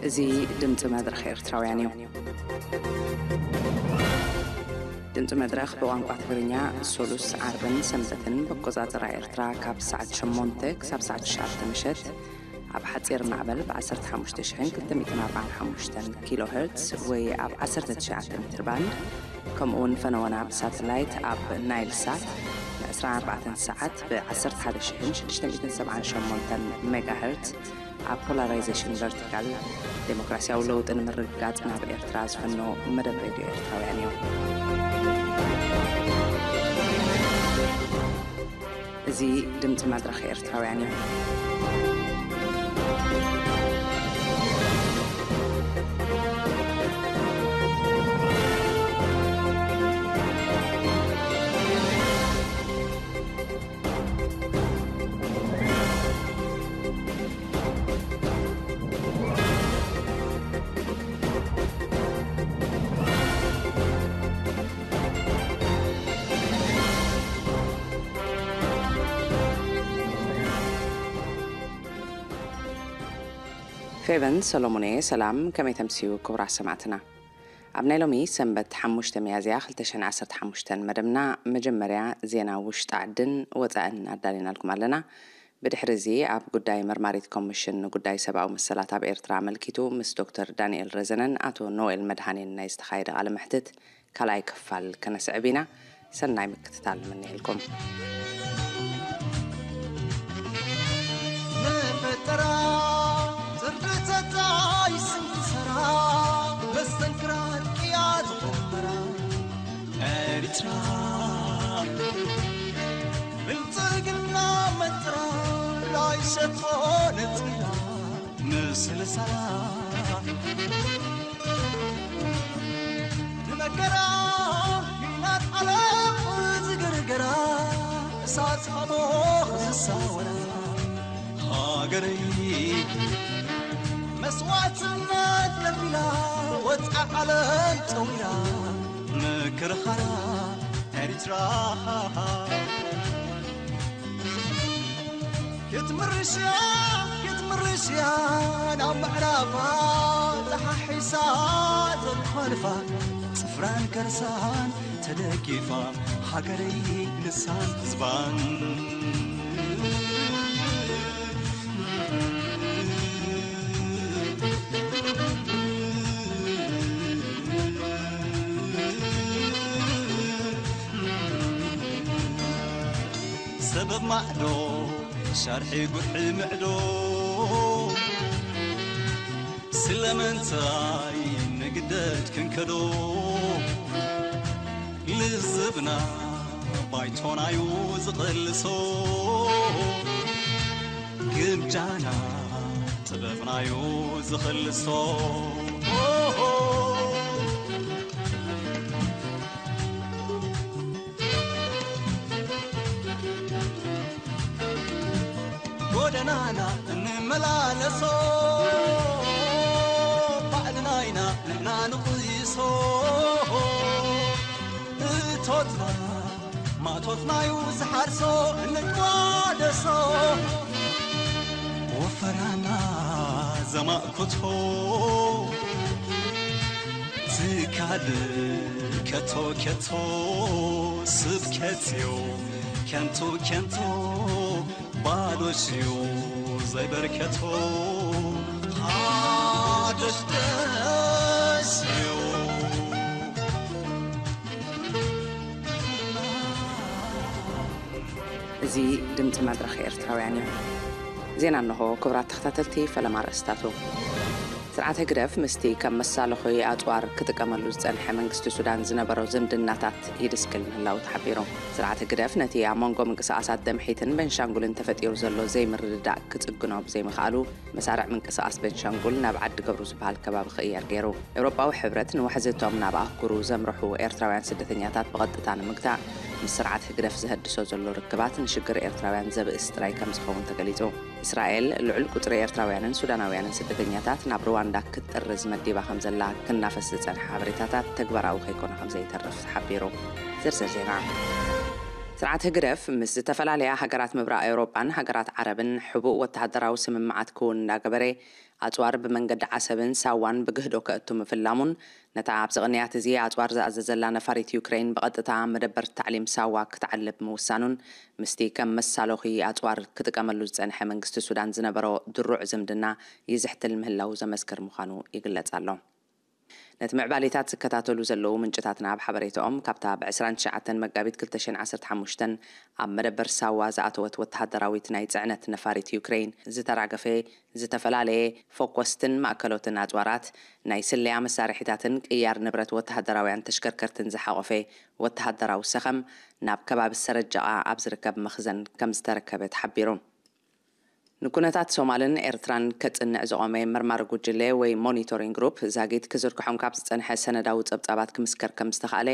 እዚ ድምፂ መድረኽ ኤርትራውያን እዩ። ድምፂ መድረኽ ብቋንቋ ትግርኛ ሶሉስ፣ ዓርብን ሰንበትን ብኣቆፃፅራ ኤርትራ ካብ ሰዓት ሸሞንተ ክሳብ ሰዓት ትሽዓተ ምሸት ኣብ ሓፂር ማዕበል ብ ዓሰርተ ሓሙሽተ ሽሕን ክልተ ሚእትን ኣርባዓን ሓሙሽተን ኪሎ ሄርትስ ወይ ኣብ ዓሰርተ ትሽዓተ ሜትር ባንድ፣ ከምኡ እውን ፈነወና ብሳተላይት ኣብ ናይል ሳት ን ዕስራን ኣርባዕተን ሰዓት ብ ዓሰርተ ሓደ ሽሕን ሽዱሽተ ሚእትን ሰብዓን ሸሞንተን ሜጋ ሄርትስ ኣብ ፖላራይዜሽን ቨርቲካል ዴሞክራሲያዊ ለውጢ ንምርግጋጽ ናብ ኤርትራ ዝፈኖ መደብ ሬድዮ ኤርትራውያን እዩ። እዚ ድምፂ መድረኽ ኤርትራውያን እዩ። ፌቨን ሰሎሞን እየ። ሰላም፣ ከመይ ተምስዩ ክቡራት ሰማዕትና? ኣብ ናይ ሎሚ ሰንበት ሓሙሽተ ሚያዝያ ክልተ ሽሕን ዓሰርተ ሓሙሽተን መደብና መጀመርያ ዜና ውሽጢ ዓድን ወጻእን ኣዳሊናልኩም ኣለና። ብድሕሪ እዚ ኣብ ጉዳይ መርማሪት ኮሚሽን ንጉዳይ ሰብኣዊ መሰላት ኣብ ኤርትራ ኣመልኪቱ ምስ ዶክተር ዳንኤል ረዘነን ኣቶ ኖኤል መድሃኔን ናይ ዝተኻየደ ቃለ መሕትት ካልኣይ ክፋል ከነስዕብ ኢና። ሰናይ ምክትታል ንምነየልኩም። መፈጠራ ዝርድተታይ ስንክሰራ መስተንክራ ቅያ ዝፈጠራ ኤሪትራ ብልጽግና መጥራ ላይሸቶ ነጽላ ምስልሳ ንመከራ ይናት ዓለም ዝግርግራ እሳት ሓሞኽ ዝሳወራ ሃገረይ መስዋዕትነት ከፊላ ወፃ ዓለም ፀዊራ ምክርኻራ ኤሪትራ ክትምርሽያ ክትምርሽያ ናብ ምዕራባ ተሓሒሳ ዘርኳንፋ ጽፍራን ከርሳን ተደጊፋ ሃገረይ ንሳን ህዝባን ሰበብ ማዕዶ ሻርሒ ጉርሒ ምዕዶ ስለምንታይ ንግደድ ክንከዶ ልዝብና ባይቶናዩ ዝቕልሶ ግምጃና ጥበብናዩ ዝኽልሶ ጎደናና እንመላለሶ ባዕልና ኢና ንሕና ንቕይሶ እቶትና ማእቶትናዩ ዝሓርሶ እንቋደሶ ወፈራና ዘማእኮቶ ትካል ከቶ ከቶ ስብከትዮ ከንቱ ከንቱ ባዶሽዮ ዘይበርከቶ ሓደሽ ደስዮ እዚ ድምፂ መድረኽ ኤርትራውያን እዩ። ዜና እንሆ። ክቡራት ተኸታተልቲ፣ ፈለማ ኣርእስታቱ። ስርዓት ህግደፍ ምስቲ ከም መሳለኾይ ኣጽዋር ክጥቀመሉ ዝጸንሐ መንግስቲ ሱዳን ዝነበሮ ዝምድናታት ይድስክል ምህላዉ ተሓቢሩ። ስርዓት ህግደፍ ነቲ ኣብ መንጎ ምንቅስቓሳት ደምሒትን ቤንሻንጉልን ተፈጢሩ ዘሎ ዘይምርድዳእ ክጽግኖ ብዘይምኽኣሉ፣ መሳርዕ ምንቅስቓስ ቤንሻንጉል ናብ ዓዲ ገብሩ ዝበሃል ከባቢ ክቕየር ገይሩ። ኤውሮጳዊ ሕብረት ንዋሕዚ እቶም ናብ ኣህጉሩ ዘምርሑ ኤርትራውያን ስደተኛታት ብቐጥታ ንምግታእ፣ ምስ ስርዓት ህግደፍ ዘህድሶ ዘሎ ርክባት ንሽግር ኤርትራውያን ዘብእስ ጥራይ ከም ዝኸውን ተገሊጹ። እስራኤል ልዑል ቁጽሪ ኤርትራውያንን ሱዳናውያንን ስደተኛታት ናብ ሩዋንዳ ክትጥርዝ መዲባ ከም ዘላ ክናፈስ ዝጸንሐ ሓበሬታታት ተግባራዊ ከይኮነ ከም ዘይተርፍ ተሓቢሩ። ዝርዝር ዜና። ስርዓት ህግደፍ ምስ ዝተፈላለያ ሃገራት ምብራቕ ኤውሮጳን ሃገራት ዓረብን ሕቡእ ወተሃደራዊ ስምምዓት ክውን እንዳገበረ፣ ኣጽዋር ብመንገዲ ዓሰብን ሳዋን ብግህዶ ከእቱ ምፍላሙን፣ ነታ ኣብዚ ቅንያት እዚ ኣጽዋር ዝኣዘዘላ ነፋሪት ዩክሬን ብቐጥታ መደበር ታዕሊም ሳዋ ክትዓልብ ምውሳኑን፣ ምስቲ ከም መሳሎኺ ኣጽዋር ክጥቀመሉ ዝጸንሐ መንግስቲ ሱዳን ዝነበሮ ድሩዕ ዝምድና ይዝሕትል ምህላው ዘመስክር ምዃኑ ይግለጽ ኣሎ። ነቲ ምዕባሌታት ዝከታተሉ ዘለዉ ምንጭታትና ኣብ ሓበሬታኦም፣ ካብታ ብ ዕስራን ትሽዓተን መጋቢት ክልተ ሽሕን ዓሰርተ ሓሙሽተን ኣብ መደበር ሳዋ ዝኣተወት ወተሃደራዊት ናይ ጽዕነት ነፋሪት ዩክሬን ዝተራገፈ ዝተፈላለየ ፎኮስትን ማእከሎትን ኣጽዋራት፣ ናይ ስለያ መሳርሒታትን ቅያር ንብረት ወተሃደራውያን ተሽከርከርትን ዝሓቖፈ ወተሃደራዊ ሰኸም ናብ ከባቢ ሰረጀቓ ኣብ ዝርከብ መኽዘን ከም ዝተረከበ ተሓቢሩ። ንኩነታት ሶማልን ኤርትራን ከጽንዕ ዝቖመ መርማሪ ጉጅለ ወይ ሞኒቶሪንግ ግሩፕ ዛጊት ክዝርግሖም ካብ ዝጸንሐ ሰነዳዊ ጸብጻባት ክምስከር ከም ዝተኻእለ፣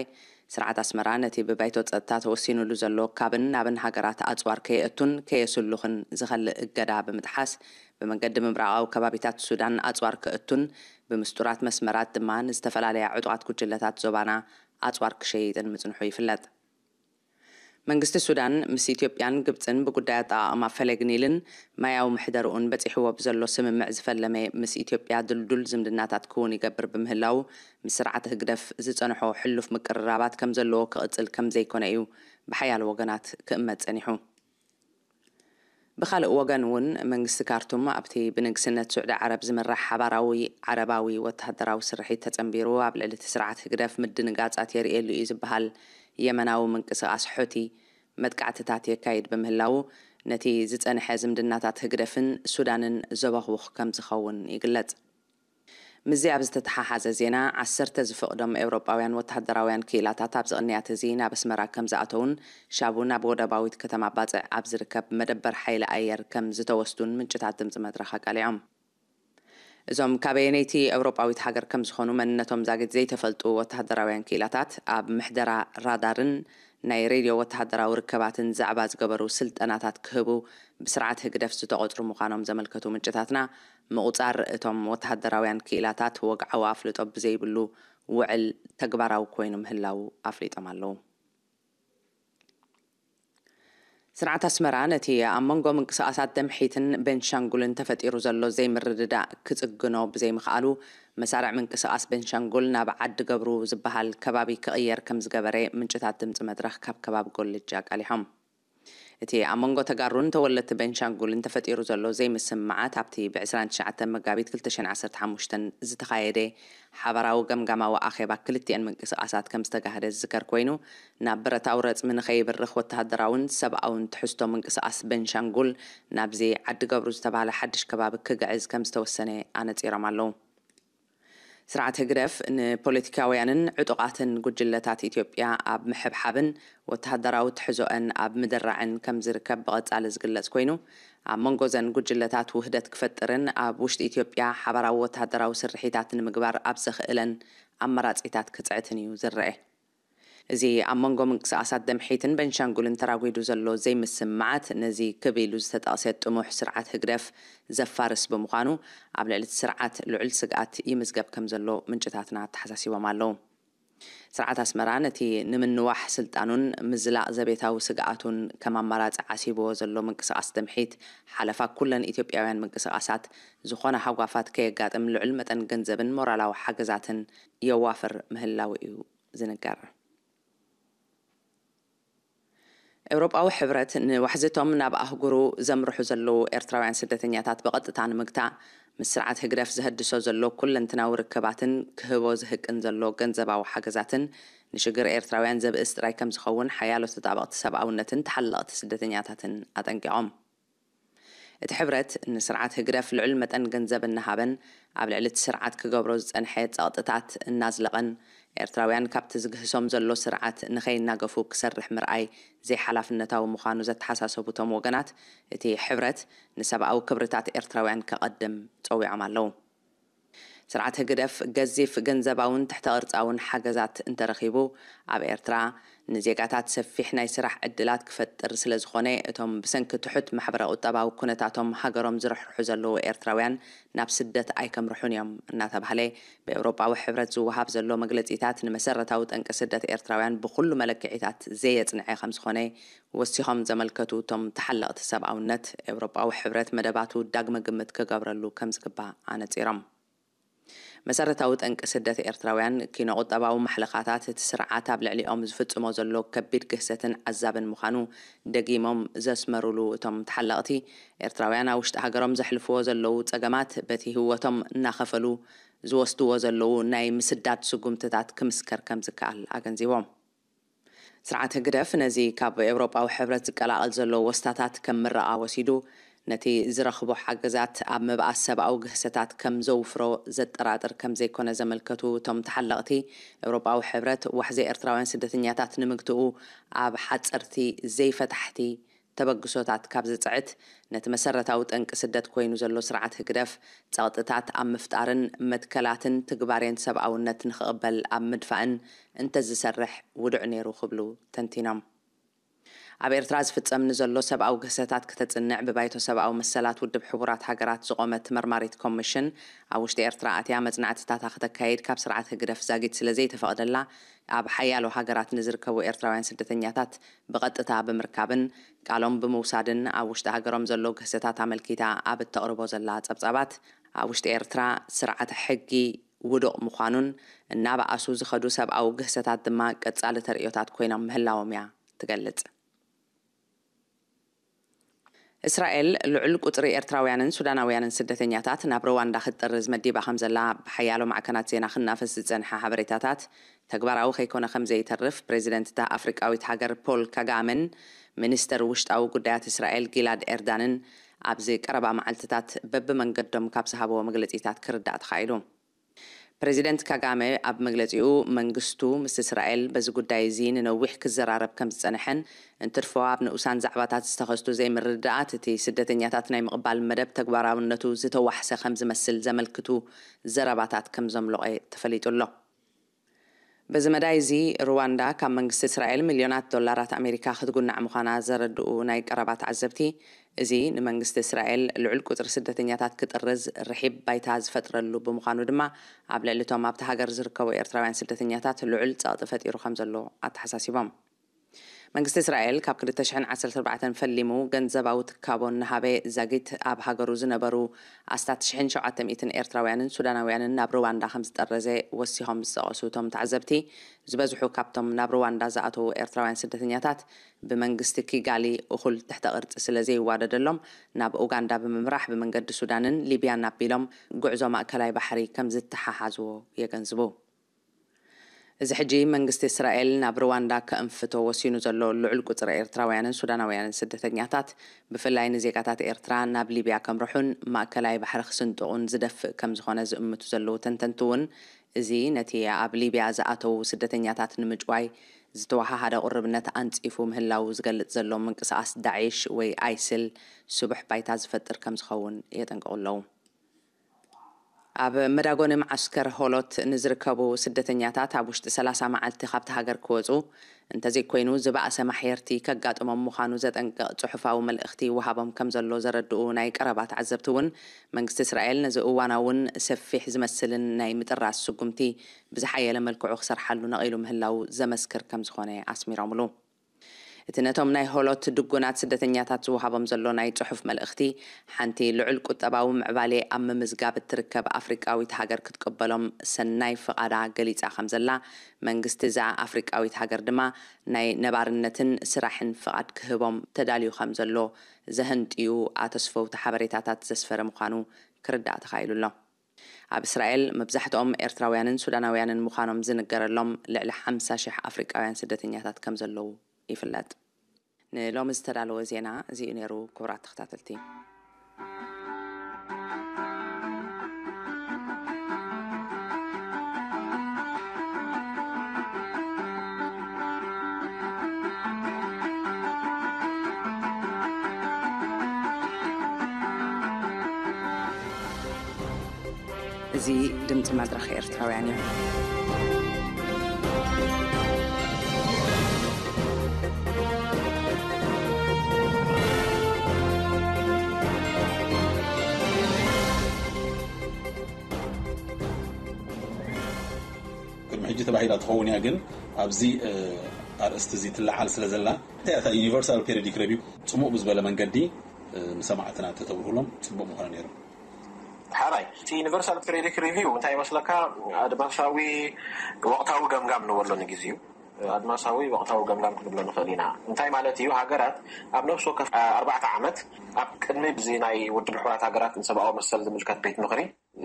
ስርዓት ኣስመራ ነቲ ብባይቶ ጸጥታ ተወሲኑሉ ዘሎ ካብን ናብን ሃገራት ኣጽዋር ከየእቱን ከየስሉኽን ዝኸልእ እገዳ ብምጥሓስ፣ ብመንገዲ ምብራቓዊ ከባቢታት ሱዳን ኣጽዋር ከእቱን ብምስጡራት መስመራት ድማ ንዝተፈላለያ ዕጡቓት ጉጅለታት ዞባና ኣጽዋር ክሸይጥን ምጽንሑ ይፍለጥ። መንግስቲ ሱዳን ምስ ኢትዮጵያን ግብጽን ብጉዳይ ኣጠቓቕማ ፈለግ ኒልን ማያዊ ምሕደርኡን በጺሕዎ ብዘሎ ስምምዕ ዝፈለመ፣ ምስ ኢትዮጵያ ድልዱል ዝምድናታት ክውን ይገብር ብምህላው፣ ምስ ስርዓት ህግደፍ ዝጸንሖ ሕሉፍ ምቅርራባት ከም ዘለዎ ክቕጽል ከም ዘይኮነ እዩ ብሓያሎ ወገናት ክእመት ጸኒሑ። ብኻልእ ወገን እውን መንግስቲ ካርቱም ኣብቲ ብንግስነት ስዑዲ ዓረብ ዝምራሕ ሓባራዊ ዓረባዊ ወተሃደራዊ ስርሒት ተጸንቢሩ ኣብ ልዕሊ እቲ ስርዓት ህግደፍ ምድንጋጻት የርእየሉ እዩ ዝበሃል የመናዊ ምንቅስቓስ ሑቲ መጥቃዕትታት የካይድ ብምህላዉ፣ ነቲ ዝጸንሐ ዝምድናታት ህግደፍን ሱዳንን ዘበኹኽ ከም ዝኸውን ይግለጽ። ምስዚ ኣብ ዝተተሓሓዘ ዜና፣ ዓሰርተ ዝፍቕዶም ኤውሮጳውያን ወተሃደራውያን ክኢላታት ኣብዚ ቅንያት እዚ ናብ ኣስመራ ከም ዝኣተዉን ሻቡ ናብ ወደባዊት ከተማ ባጽዕ ኣብ ዝርከብ መደበር ሓይሊ ኣየር ከም ዝተወስዱን ምንጭታት ድምጺ መድረኽ ኣቃሊዖም። እዞም ካበየነይቲ ኤውሮጳዊት ሃገር ከም ዝኾኑ መንነቶም ዛጊት ዘይተፈልጡ ወተሃደራውያን ክኢላታት ኣብ ምሕደራ ራዳርን ናይ ሬድዮ ወተሃደራዊ ርከባትን ዛዕባ ዝገበሩ ስልጠናታት ክህቡ ብስርዓት ህግደፍ ዝተቖጽሩ ምዃኖም ዘመልከቱ ምንጭታትና፣ ምቑጻር እቶም ወተሃደራውያን ክኢላታት ወግዓዊ ኣፍልጦ ብዘይብሉ ውዕል ተግባራዊ ኮይኑ ምህላዉ ኣፍሊጦም ኣለዉ። ስርዓት ኣስመራ ነቲ ኣብ መንጎ ምንቅስቓሳት ደምሒትን ቤንሻንጉልን ተፈጢሩ ዘሎ ዘይምርድዳእ ክጽግኖ ብዘይምኽኣሉ፣ መሳርዕ ምንቅስቓስ ቤንሻንጉል ናብ ዓዲ ገብሩ ዝበሃል ከባቢ ክቕየር ከም ዝገበረ ምንጭታት ድምጺ መድረኽ ካብ ከባቢ ጎልጅ ኣቃሊሖም። እቲ ኣብ መንጎ ተጋሩን ተወለድቲ ቤንሻንጉልን ተፈጢሩ ዘሎ ዘይምስምማዓት ኣብቲ ብ ዕስራን ትሽዓተን መጋቢት ክልተ ሽሕን ዓሰርተ ሓሙሽተን ዝተኻየደ ሓባራዊ ገምጋማዊ ኣኼባ ክልቲኤን ምንቅስቓሳት ከም ዝተጋህደ ዝዝከር ኮይኑ፣ ናብ ብረታዊ ረጽሚ ንኸይብርኽ ወተሃደራውን ሰብኣውን ትሕዝቶ ምንቅስቓስ ቤንሻንጉል ናብዚ ዓዲ ገብሩ ዝተባህለ ሓድሽ ከባቢ ክግዕዝ ከም ዝተወሰነ ኣነጺሮም ኣለዉ። ስርዓት ህግደፍ ንፖለቲካውያንን ዕጡቓትን ጉጅለታት ኢትዮጵያ ኣብ ምሕብሓብን ወተሃደራዊ ትሕዞአን ኣብ ምድራዕን ከም ዝርከብ ብቐጻሊ ዝግለጽ ኮይኑ፣ ኣብ መንጎ እዘን ጉጅለታት ውህደት ክፈጥርን ኣብ ውሽጢ ኢትዮጵያ ሓባራዊ ወተሃደራዊ ስርሒታት ንምግባር ኣብ ዘኽእለን ኣማራጺታት ክጽዕትን እዩ ዝረአ። እዚ ኣብ መንጎ ምንቅስቓሳት ደምሒትን ቤንሻንጉልን ተራጒዱ ዘሎ ዘይምስምማዓት፣ ነዚ ክብ ኢሉ ዝተጠቕሰ ጥሙሕ ስርዓት ህግደፍ ዘፋርስ ብምዃኑ፣ ኣብ ልዕሊ እቲ ስርዓት ልዑል ስግኣት ይምዝገብ ከም ዘሎ ምንጭታትና ኣተሓሳሲቦም ኣለዉ። ስርዓት ኣስመራ ነቲ ንምንዋሕ ስልጣኑን ምዝላቕ ዘቤታዊ ስግኣቱን ከም ኣማራጺ ዓሲብዎ ዘሎ ምንቅስቓስ ደምሒት፣ ሓለፋ ኩለን ኢትዮጵያውያን ምንቅስቓሳት ዝኾነ ሃጓፋት ከየጋጥም ልዑል መጠን ገንዘብን ሞራላዊ ሓገዛትን የዋፍር ምህላዉ እዩ ዝንገር። ኤውሮጳዊ ሕብረት ንዋሕዝቶም ናብ ኣህጉሩ ዘምርሑ ዘለዉ ኤርትራውያን ስደተኛታት ብቐጥታ ንምግታእ፣ ምስ ስርዓት ህግደፍ ዘህድሶ ዘሎ ኩለንትናዊ ርክባትን ክህቦ ዝህቅን ዘሎ ገንዘባዊ ሓገዛትን፣ ንሽግር ኤርትራውያን ዘብእስ ጥራይ ከም ዝኸውን ሓያሎ ተጣበቕቲ ሰብኣውነትን ተሓለቕቲ ስደተኛታትን ኣጠንቂቖም። እቲ ሕብረት፣ ንስርዓት ህግደፍ ልዑል መጠን ገንዘብ እናሃበን ኣብ ልዕሊ እቲ ስርዓት ክገብሮ ዝጸንሐ ጸቕጥታት እናዝለቐን፣ ኤርትራውያን ካብቲ ዝግህሶም ዘሎ ስርዓት ንኸይናገፉ ክሰርሕ ምርኣይ ዘይሓላፍነታዊ ምዃኑ ዘተሓሳሰቡ እቶም ወገናት፣ እቲ ሕብረት ንሰብኣዊ ክብርታት ኤርትራውያን ከቐድም ጸዊዖም ኣለዉ። ስርዓት ህግደፍ ገዚፍ ገንዘባውን ትሕተ ቅርጻውን ሓገዛት እንተረኺቡ፣ ኣብ ኤርትራ ንዜጋታት ሰፊሕ ናይ ስራሕ ዕድላት ክፈጥር ስለ ዝኾነ፣ እቶም ብሰንኪ ትሑት ማሕበረ ቁጠባዊ ኩነታቶም ሃገሮም ዝርሕርሑ ዘለዉ ኤርትራውያን ናብ ስደት ኣይከምርሑን እዮም እናተባህለ ብኤውሮጳዊ ሕብረት ዝወሃብ ዘሎ መግለጺታት፣ ንመሰረታዊ ጠንቂ ስደት ኤርትራውያን ብኹሉ መለክዒታት ዘየጽንዐ ከም ዝኾነ ወሲኾም ዘመልከቱ እቶም ተሓለቕቲ ሰብኣውነት፣ ኤውሮጳዊ ሕብረት መደባቱ ዳግመ ግምት ክገብረሉ ከም ዝግባእ ኣነጺሮም። መሰረታዊ ጠንቂ ስደት ኤርትራውያን ኪኖ ቁጠባዊ ማሕለኻታት እቲ ስርዓት ኣብ ልዕሊኦም ዝፍጽሞ ዘሎ ከቢድ ግህሰትን ዓዛብን ምዃኑ ደጊሞም ዘስመሩሉ እቶም ተሓለቕቲ፣ ኤርትራውያን ኣብ ውሽጢ ሃገሮም ዘሕልፍዎ ዘለዉ ጸገማት በቲ ህይወቶም እናኸፈሉ ዝወስድዎ ዘለዉ ናይ ምስዳድ ስጉምትታት ክምስከር ከም ዝከኣል ኣገንዚቦም። ስርዓት ህግደፍ ነዚ ካብ ኤውሮጳዊ ሕብረት ዝቀላቐል ዘሎ ወስታታት ከም ምረቓ ወሲዱ፣ ነቲ ዝረኽቦ ሓገዛት ኣብ ምብኣስ ሰብኣዊ ግህሰታት ከም ዘውፍሮ ዘጠራጥር ከም ዘይኮነ ዘመልከቱ እቶም ተሓለቕቲ፣ ኤውሮጳዊ ሕብረት ዋሕዚ ኤርትራውያን ስደተኛታት ንምግትኡ ኣብ ሓጸርቲ ዘይፈታሕቲ ተበግሶታት ካብ ዝጽዕት፣ ነቲ መሰረታዊ ጠንቂ ስደት ኮይኑ ዘሎ ስርዓት ህግደፍ ጸቕጥታት ኣብ ምፍጣርን መትከላትን ትግባሬን ሰብኣውነት ንኽቕበል ኣብ ምድፋእን እንተዝሰርሕ ውዱዕ ነይሩ ክብሉ ተንቲኖም። ኣብ ኤርትራ ዝፍጸም ንዘሎ ሰብኣዊ ግህሰታት ክተጽንዕ ብባይቶ ሰብኣዊ መሰላት ውድብ ሕቡራት ሃገራት ዝቖመት መርማሪት ኮሚሽን ኣብ ውሽጢ ኤርትራ ኣትያ መጽናዕትታታ ክተካይድ ካብ ስርዓት ህግደፍ ዛጊት ስለ ዘይተፈቕደላ፣ ኣብ ሓያሎ ሃገራት ንዝርከቡ ኤርትራውያን ስደተኛታት ብቐጥታ ብምርካብን ቃሎም ብምውሳድን ኣብ ውሽጢ ሃገሮም ዘሎ ግህሰታት ኣመልኪታ ኣብ እተቕርቦ ዘላ ጸብጻባት፣ ኣብ ውሽጢ ኤርትራ ስርዓተ ሕጊ ውዱቕ ምዃኑን እናበኣሱ ዝኸዱ ሰብኣዊ ግህሰታት ድማ ቀጻሊ ተርእዮታት ኮይኖም ምህላዎም እያ ትገልጽ። እስራኤል ልዑል ቁጽሪ ኤርትራውያንን ሱዳናውያንን ስደተኛታት ናብ ሩዋንዳ ክትጥርዝ መዲባ ከም ዘላ ብሓያሎ ማዕከናት ዜና ክናፈስ ዝጸንሐ ሓበሬታታት ተግባራዊ ከይኮነ ከም ዘይተርፍ ፕሬዚደንት እታ ኣፍሪቃዊት ሃገር ፖል ካጋመን ሚኒስተር ውሽጣዊ ጉዳያት እስራኤል ጊላድ ኤርዳንን ኣብዚ ቀረባ መዓልትታት በብመንገዶም ካብ ዝሃብዎ መግለጺታት ክርዳእ ተኻኢሉ። ፕሬዚደንት ካጋመ ኣብ መግለጺኡ፣ መንግስቱ ምስ እስራኤል በዚ ጉዳይ እዚ ንነዊሕ ክዘራረብ ከም ዝጸንሐን፣ እንትርፎ ኣብ ንኡሳን ዛዕባታት ዝተኸስቱ ዘይምርድዳኣት፣ እቲ ስደተኛታት ናይ ምቕባል መደብ ተግባራውነቱ ዝተዋሕሰ ከም ዝመስል ዘመልክቱ ዘረባታት ከም ዘምለቐ ተፈሊጡ ኣሎ። በዚ መዳይ እዚ፣ ሩዋንዳ ካብ መንግስቲ እስራኤል ሚልዮናት ዶላራት ኣሜሪካ ክትጉናዕ ምዃና ዘረድኡ ናይ ቀረባ ተዓዘብቲ፣ እዚ ንመንግስቲ እስራኤል ልዑል ቁጽሪ ስደተኛታት ክጥርዝ ርሒብ ባይታ ዝፈጥረሉ ብምዃኑ ድማ፣ ኣብ ልዕሊ እቶም ኣብቲ ሃገር ዝርከቡ ኤርትራውያን ስደተኛታት ልዑል ጸቕጢ ፈጢሩ ከም ዘሎ ኣተሓሳሲቦም። መንግስቲ እስራኤል ካብ ክልተ ሽሕን ዓሰርተ ኣርባዕተን ፈሊሙ ገንዘባዊ ትካቦ እናሃበ ዛጊት ኣብ ሃገሩ ዝነበሩ ኣስታት ሽሕን ሸውዓተ ሚእትን ኤርትራውያንን ሱዳናውያንን ናብ ሩዋንዳ ከም ዝጠረዘ ወሲኾም ዝጠቐሱ እቶም ተዓዘብቲ፣ ዝበዝሑ ካብቶም ናብ ሩዋንዳ ዝኣተዉ ኤርትራውያን ስደተኛታት ብመንግስቲ ኪጋሊ እኹል ትሕተ ቅርጺ ስለ ዘይዋደደሎም፣ ናብ ኡጋንዳ ብምምራሕ ብመንገዲ ሱዳንን ሊብያን ኣቢሎም ጉዕዞ ማእከላይ ባሕሪ ከም ዝተሓሓዝዎ የገንዝቡ። እዚ ሕጂ መንግስቲ እስራኤል ናብ ሩዋንዳ ከእንፍቶ ወሲኑ ዘሎ ልዑል ቁጽሪ ኤርትራውያንን ሱዳናውያንን ስደተኛታት፣ ብፍላይ ንዜጋታት ኤርትራ ናብ ሊብያ ከምርሑን ማእከላይ ባሕሪ ክስንጥቑን ዝደፍእ ከም ዝኾነ ዝእምቱ ዘለዉ ተንተንቲ እውን፣ እዚ ነቲ ኣብ ሊብያ ዝኣተዉ ስደተኛታት ንምጭዋይ ዝተወሃሃደ ቁርብነት ኣንጺፉ ምህላዉ ዝገልጽ ዘሎ ምንቅስቓስ ዳዒሽ ወይ ኣይስል ስቡሕ ባይታ ዝፈጥር ከም ዝኸውን የጠንቅቑ ኣለዉ። ኣብ መዳጎኒ መዓስከር ሆሎት ንዝርከቡ ስደተኛታት ኣብ ውሽጢ ሰላሳ መዓልቲ ካብቲ ሃገር ክወጹ፣ እንተዘይኮይኑ ዝበኣሰ ማሕየርቲ ከጋጥሞም ምዃኑ ዘጠንቅቕ ጽሑፋዊ መልእኽቲ ይወሃቦም ከም ዘሎ ዘረድኡ ናይ ቀረባ ተዓዘብቲ እውን፣ መንግስቲ እስራኤል ነዚ እዋናውን ሰፊሕ ዝመስልን ናይ ምጥራስ ስጉምቲ ብዝሓየለ መልክዑ ክሰርሓሉ ነቒሉ ምህላዉ ዘመስክር ከም ዝኾነ ኣስሚሮምሉ። እቲ ነቶም ናይ ሆሎት ድጉናት ስደተኛታት ዝወሃቦም ዘሎ ናይ ጽሑፍ መልእኽቲ፣ ሓንቲ ልዑል ቁጠባዊ ምዕባሌ ኣብ ምምዝጋብ እትርከብ ኣፍሪቃዊት ሃገር ክትቅበሎም ሰናይ ፍቓዳ ገሊጻ ከም ዘላ፣ መንግስቲ እዛ ኣፍሪቃዊት ሃገር ድማ ናይ ነባርነትን ስራሕን ፍቓድ ክህቦም ተዳልዩ ከም ዘሎ ዘህንጥዩ ኣተስፈውቲ ሓበሬታታት ዘስፈረ ምዃኑ ክርዳእ ተኻኢሉ ኣሎ። ኣብ እስራኤል መብዛሕትኦም ኤርትራውያንን ሱዳናውያንን ምዃኖም ዝንገረሎም ልዕሊ ሓምሳ ሽሕ ኣፍሪቃውያን ስደተኛታት ከም ዘለዉ ይፍለጥ። ንሎሚ ዝተዳለወ ዜና እዚ'ዩ ነይሩ። ክቡራት ተኸታተልቲ፣ እዚ ድምፂ መድረኽ ኤርትራውያን እዩ። ተባሂላ ትኸውን እያ። ግን ኣብዚ ኣርእስቲ እዚ ትለዓል ስለ ዘላ፣ እንታይ እታ ዩኒቨርሳል ፔሪዲክ ሪቪው ጽቡቕ ብዝበለ መንገዲ ንሰማዕትና እንተተብርህሎም ጽቡቕ ምኾነ ነይሩ። ሓራይ እቲ ዩኒቨርሳል ፔሪዲክ ሪቪው እንታይ ይመስለካ? ኣድማሳዊ ወቕታዊ ገምጋም ንበሎ ንግዜኡ ኣድማሳዊ ወቕታዊ ገምጋም ክንብሎ ንኽእል ኢና። እንታይ ማለት እዩ? ሃገራት ኣብ ነፍሲ ወከፍ ኣርባዕተ ዓመት ኣብ ቅድሚ ብዚ ናይ ውድብ ሕቡራት ሃገራት ንሰብኣዊ መሰል ዝምልከት ቤት ምኽሪ፣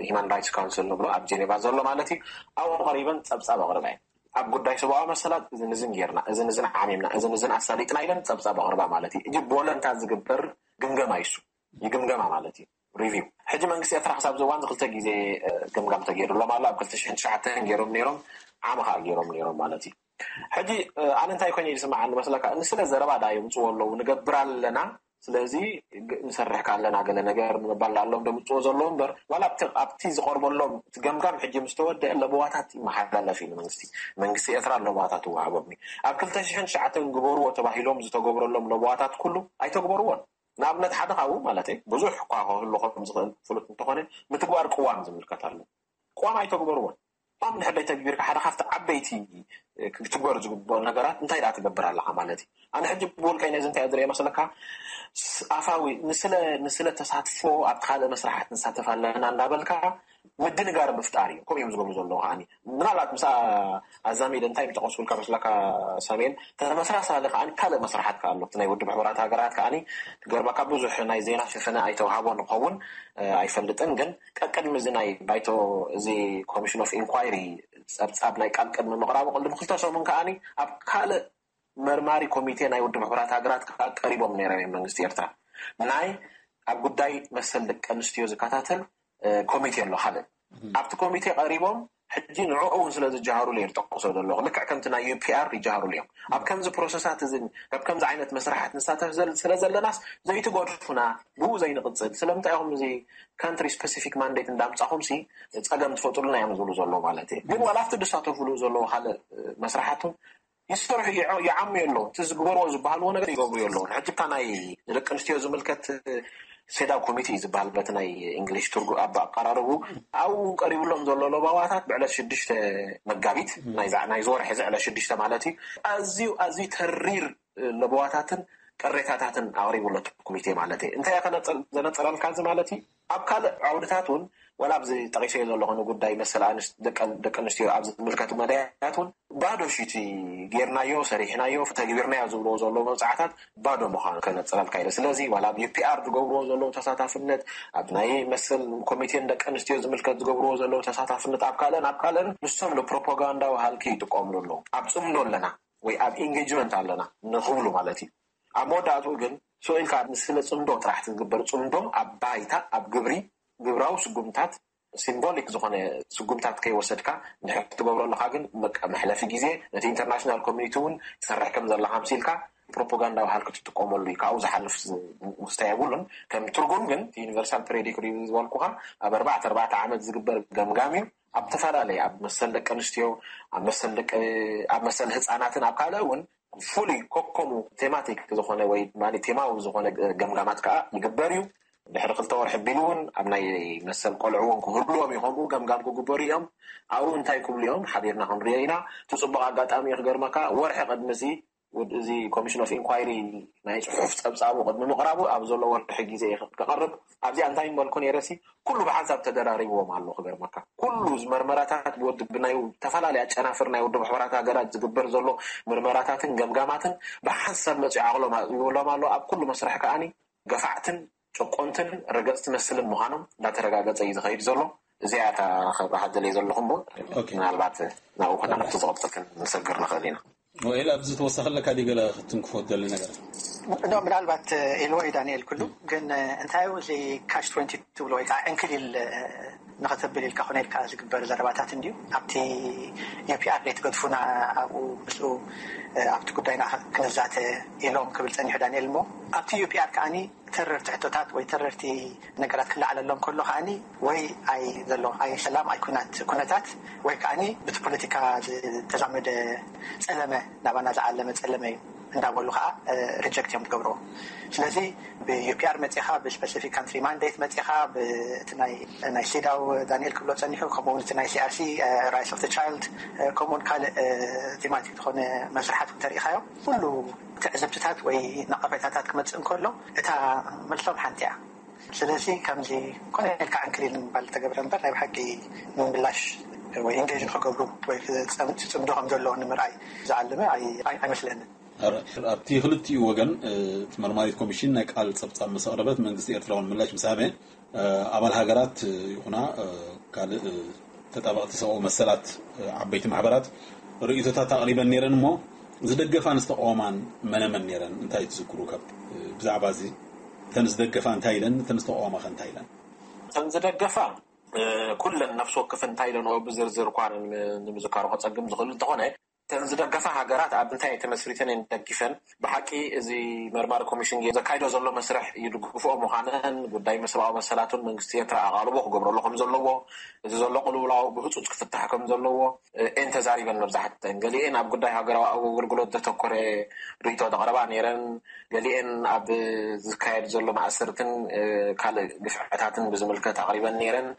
ሂማን ራይትስ ካውንስል ንብሎ ኣብ ጄኔቫ ዘሎ ማለት እዩ፣ ኣብኡ ቀሪበን ጸብጻብ ኣቕርባ እየን። ኣብ ጉዳይ ሰብኣዊ መሰላት እዚ ንዝን ጌርና፣ እዚ ንዝን ዓሚምና፣ እዚ ንዝን ኣሳሊጥና ኢለን ጸብጻብ ኣቕርባ ማለት እዩ። እጂ ብወለንታ ዝግበር ግምገማ ይሱ ይግምገማ ማለት እዩ። ሪቪው ሕጂ መንግስቲ ኤርትራ ክሳብ ዝዋን ክልተ ግዜ ግምጋም ተገይሩሎም ኣሎ። ኣብ ክልተ ሽሕን ትሽዓተን ገይሮም ነይሮም፣ ዓመ ከዓ ገይሮም ነይሮም ማለት እዩ። ሕጂ ኣነ እንታይ ኮይነ ዝስምዓኒ መስለካ? ንስለ ዘረባ ዳ የምፅዎ ኣለዉ፣ ንገብር ኣለና፣ ስለዚ ንሰርሕ ከ ኣለና ገለ ነገር ንምባል ኣለዎም ደምፅዎ ዘለዉ እምበር፣ ዋላ ኣብቲ ዝቀርበሎም እቲ ገምጋም ሕጂ ምስ ተወደአ ለበዋታት ይመሓላለፍ እዩ ንመንግስቲ። መንግስቲ ኤርትራ ለበዋታት ይወሃቦም እዩ። ኣብ ክልተ ሽሕን ትሽዓተን ግበርዎ ተባሂሎም ዝተገብረሎም ለበዋታት ኩሉ ኣይተግበርዎን። ንኣብነት ሓደ ካብኡ ማለት ብዙሕ እኳ ክህሉ ከም ዝኽእል ፍሉጥ እንተኾነ፣ ምትግባር ቅዋም ዝምልከት ኣሎ። ቅዋም ኣይተግበርዎን። ቅዋም እንድሕር ዘይተግቢርካ ሓደ ካብቲ ዓበይቲ ክትግበሩ ዝግብኦ ነገራት እንታይ ደኣ ትገብር ኣለኻ ማለት እዩ። ኣነ ሕጂ ብውልቀይ ነዚ እንታይ ዝሪኦ መስለካ? ኣፋዊ ንስለ ንስለ ተሳትፎ ኣብ ካልእ መስራሓት ንሳተፍ ኣለና እንዳበልካ ምድንጋር ምፍጣር እዩ። ከምኡ እዮም ዝገብሩ ዘለዉ ከዓኒ። ምናልባት ምስ ኣዛሚድ እንታይ ምጠቐስኩልካ መስለካ ሳሜን፣ ተመሳሳሊ ከዓኒ ካልእ መስራሓት ከኣ ኣሎ። ናይ ውድብ ሕቡራት ሃገራት ከዓኒ ትገርመካ ብዙሕ ናይ ዜና ሽፈነ ኣይተውሃቦ ንኸውን ኣይፈልጥን። ግን ቀቅድሚ እዚ ናይ ባይቶ እዚ ኮሚሽን ኦፍ ኢንኳይሪ ጸብጻብ ናይ ቃል ቅድሚ ምቕራቡ ቅድሚ ክልተ ሰሙን ከዓኒ ኣብ ካልእ መርማሪ ኮሚቴ ናይ ውድብ ሕቡራት ሃገራት ከኣ ቀሪቦም ነይሮም እዮም መንግስቲ ኤርትራ። ናይ ኣብ ጉዳይ መሰል ደቂ ኣንስትዮ ዝከታተል ኮሚቴ ኣሎ ካልእ ኣብቲ ኮሚቴ ቀሪቦም ሕጂ ንዕኡ እውን ስለ ዝጀሃሩሉ እየ ዝጠቅሶ ዘለኹ። ልክዕ ከምቲ ናይ ዩፒኣር ይጀሃሩሉ እዮም። ኣብ ከምዚ ፕሮሰሳት እዚን ካብ ከምዚ ዓይነት መስራሓት ንሳተፍ ስለ ዘለናስ ዘይትገድፉና፣ ብኡ ዘይንቕጽል፣ ስለምንታይ ኢኹም እዚ ካንትሪ ስፐሲፊክ ማንዴት እንዳምጻኹም ሲ ጸገም ትፈጥሩልና እዮም ዝብሉ ዘለዉ ማለት እየ። ግን ዋላ ኣብቲ ዝሳተፉሉ ዘለዉ ካልእ መስራሓት ይሰርሑ ይዓምዩ ኣለዉ። እቲ ዝግበርዎ ዝበሃልዎ ነገር ይገብሩ ኣለዉ። ሕጂ እታ ናይ ደቂ ኣንስትዮ ዝምልከት ሴዳው ኮሚቴ እዩ ዝበሃል በቲ ናይ እንግሊሽ ትርጉ ኣብ ኣቀራረቡ ኣብኡ ቀሪብሎም ዘሎ ለባዋታት ብዕለት ሽዱሽተ መጋቢት ናይ ዝወርሒ እዚ ዕለት ሽዱሽተ ማለት እዩ። ኣዝዩ ኣዝዩ ተሪር ለበዋታትን ቅሬታታትን ኣቕሪቡ ኣሎ እቲ ኮሚቴ ማለት እዩ። እንታይ እየ ዘነፅረልካ እዚ ማለት እዩ? ኣብ ካልእ ዓውድታት እውን ዋላ ኣብዚ ጠቒሰዮ ዘለኹ ንጉዳይ መሰል ደቂ ኣንስትዮ ኣብ ዝምልከቱ መዳያት እውን ባዶ ሽቲ ጌርናዮ፣ ሰሪሕናዮ፣ ተግቢርናዮ ዝብልዎ ዘለዉ መብፃዕታት ባዶ ምዃኑ ከነፅረልካ ኢለ። ስለዚ ዋላ ኣብ ዩፒኣር ዝገብርዎ ዘለዉ ተሳታፍነት፣ ኣብ ናይ መሰል ኮሚቴን ደቂ ኣንስትዮ ዝምልከት ዝገብርዎ ዘለዉ ተሳታፍነት ኣብ ካልእን ኣብ ካልእን ንሶም ንፕሮፓጋንዳዊ ሃልኪ ይጥቀምሉ ኣለዉ። ኣብ ፅምዶ ኣለና ወይ ኣብ ኢንጌጅመንት ኣለና ንኽብሉ ማለት እዩ። ኣብ መወዳእትኡ ግን ስቕ ኢልካ ንስለ ፅምዶ ጥራሕ ዝግበር ፅምዶ ኣብ ባይታ ኣብ ግብሪ ግብራዊ ስጉምታት ሲምቦሊክ ዝኾነ ስጉምታት ከይወሰድካ ንድሕር ትገብሮ ኣለኻ ግን በቃ መሕለፊ ግዜ ነቲ ኢንተርናሽናል ኮሚኒቲ እውን ትሰርሕ ከም ዘለኻ ኣምሲልካ ፕሮፓጋንዳዊ ሃልኪ ትጥቀመሉ እዩ። ካብኡ ዝሓልፍ ምክስታ የብሉን። ከም ትርጉም ግን እቲ ዩኒቨርሳል ፔሪዮዲክ ሪቪው ዝበልኩኻ ኣብ ኣርባዕተ ኣርባዕተ ዓመት ዝግበር ገምጋም እዩ። ኣብ ዝተፈላለየ ኣብ መሰል ደቂ ኣንስትዮ ኣብ መሰል ደቂ ኣብ መሰል ህፃናትን ኣብ ካልእ እውን ፍሉይ ኮኮሙ ቴማቲክ ዝኾነ ወይ ድማ ቴማዊ ዝኾነ ገምጋማት ከዓ ይግበር እዩ። ድሕሪ ክልተ ወርሒ ቢሉ እውን ኣብ ናይ መሰል ቆልዑ እውን ክህልዎም እዩ። ከምኡ ገምጋም ክግበሩ እዮም። ኣብኡ እንታይ ክብሉ እዮም ሓቢርና ክንሪኦ ኢና። እቲ ፅቡቕ ኣጋጣሚ እዩ ክገርመካ ወርሒ ቅድሚ እዚ ውድ- እዚ ኮሚሽን ኦፍ ኢንኳይሪ ናይ ፅሑፍ ፀብፃቡ ቅድሚ ምቕራቡ ኣብ ዘሎ ወርሒ ግዜ እዩ ክቐርብ። ኣብዚኣ እንታይ ምበልኩ ነይረሲ ኩሉ ብሓንሳብ ተደራሪብዎም ኣሎ። ክገርመካ ኩሉ እዚ መርመራታት ብወዲ ብናይ ዝተፈላለዩ ኣጨናፍር ናይ ውድብ ሕቡራት ሃገራት ዝግበር ዘሎ ምርመራታትን ገምጋማትን ብሓንሳብ መፂኡ ዓቕሎም ይብሎም ኣሎ። ኣብ ኩሉ መስርሕ ከዓኒ ገፋዕትን ጨቆንትን ረገፅቲ መስልን ምዃኖም እንዳተረጋገፀ እዩ ዝኸይድ ዘሎ። እዚኣ እታ ከብርሃ ደልየ ዘለኹ እሞ ኦኬ። ምናልባት ናብኡ ኮና ናብቲ ዝቐፅል ክንሰግር ንኽእል ኢና። ወይል ኣብዚ ተወሳኺ ኣለካ ድዩ ገለ ክትንክፎ ትደሊ ነገር? ኖ፣ ምናልባት ኢልዎ እዩ ዳንኤል ኩሉ። ግን እንታይ እዩ እዚ ካሽ ትወንቲ ትብሎ ወይ ከዓ ዕንክሊል ንኸተብል ኢልካ ኮነ ኢልካ ዝግበር ዘረባታት እንድዩ። ኣብቲ ዩፒኣር ዘይትገድፉና ኣብኡ ምስኡ ኣብቲ ጉዳይና ክንዛተ ኢሎም ክብል ፀኒሑ ዳንኤል። እሞ ኣብቲ ዩፒኣር ከዓኒ ተረርቲ ሕቶታት ወይ ተረርቲ ነገራት ክለዓለሎም ከሎ ከዓኒ ወይ ኣይ ዘሎ ኣይ ሰላም ኣይ ኩናት ኩነታት ወይ ከዓኒ ብቲ ፖለቲካ ዝተዛመደ ፀለመ ናባና ዝዓለመ ፀለመ እዩ። እንዳበሉ ከዓ ሪጀክት እዮም ዝገብርዎ። ስለዚ ብዩፒኣር መፂኻ፣ ብስፐሲፊክ ካንትሪ ማንዴት መፂኻ፣ ብእቲ ናይ ናይ ሲዳው ዳንኤል ክብሎ ፀኒሑ፣ ከምኡውን እቲ ናይ ሲኣርሲ ራይትስ ኦፍ ቻይልድ፣ ከምኡውን ካልእ ቲማቲክ ዝኾነ መስርሓት እንተሪኢኻዮ፣ ኩሉ ትዕዝብትታት ወይ ነቐፌታታት ክመፅእ እንከሎ፣ እታ መልሶም ሓንቲ እያ። ስለዚ ከምዚ ኮነ ኢልካ ዕንክሊል ንምባል ዝተገብረ እምበር፣ ናይ ብሓቂ ምምላሽ ወይ ኢንጌጅ ንክገብሩ ወይ ክፀም- ክፅምዱ ከም ዘለዎ ንምርኣይ ዝዓለመ ኣይ- ኣይ- ኣይመስለንን። ኣብቲ ክልቲኡ ወገን እቲ መርማሪት ኮሚሽን ናይ ቃል ጸብጻብ ምስ ኣቕረበት፣ መንግስቲ ኤርትራ እውን ምላሽ ምስ ሃበ፣ ኣባል ሃገራት ይኹና ካልእ ተጣበቕቲ ሰብኣዊ መሰላት፣ ዓበይቲ ማሕበራት ርእይቶታት ኣቕሪበን ነይረን። እሞ ዝደገፋን ዝተቃወማን መነመን ነይረን? እንታይ ትዝክሩ? ካብ ብዛዕባ እዚ፣ እተን ዝደገፋ እንታይ ኢለን፣ እተን ዝተቃወማ ከ እንታይ ኢለን? እተን ዝደገፋ ኩለን ነፍሲ ወከፍ እንታይ ኢለን ብዝርዝር እኳ ንምዝካሩ ከጸግም ዝኽእል እንተኾነ፣ እተን ዝደገፋ ሃገራት ኣብ እንታይ ተመስሪተን እየን ደጊፈን? ብሓቂ እዚ መርማሪ ኮሚሽን ዘካይዶ ዘሎ መስርሕ ይድግፍኦ ምዃነን፣ ጉዳይ ሰብኣዊ መሰላቱን መንግስቲ ኤርትራ ኣቓልቦ ክገብረሉ ከም ዘለዎ፣ እዚ ዘሎ ቅልውላው ብህጹጽ ክፍታሕ ከም ዘለዎ እየን ተዛሪበን። መብዛሕትአን፣ ገሊኤን ኣብ ጉዳይ ሃገራዊ ኣገልግሎት ዘተኮረ ርእይቶ ዘቕረባ ነይረን፣ ገሊኤን ኣብ ዝካየድ ዘሎ ማእሰርትን ካልእ ግፍዕታትን ብዝምልከት ኣቕሪበን ነይረን።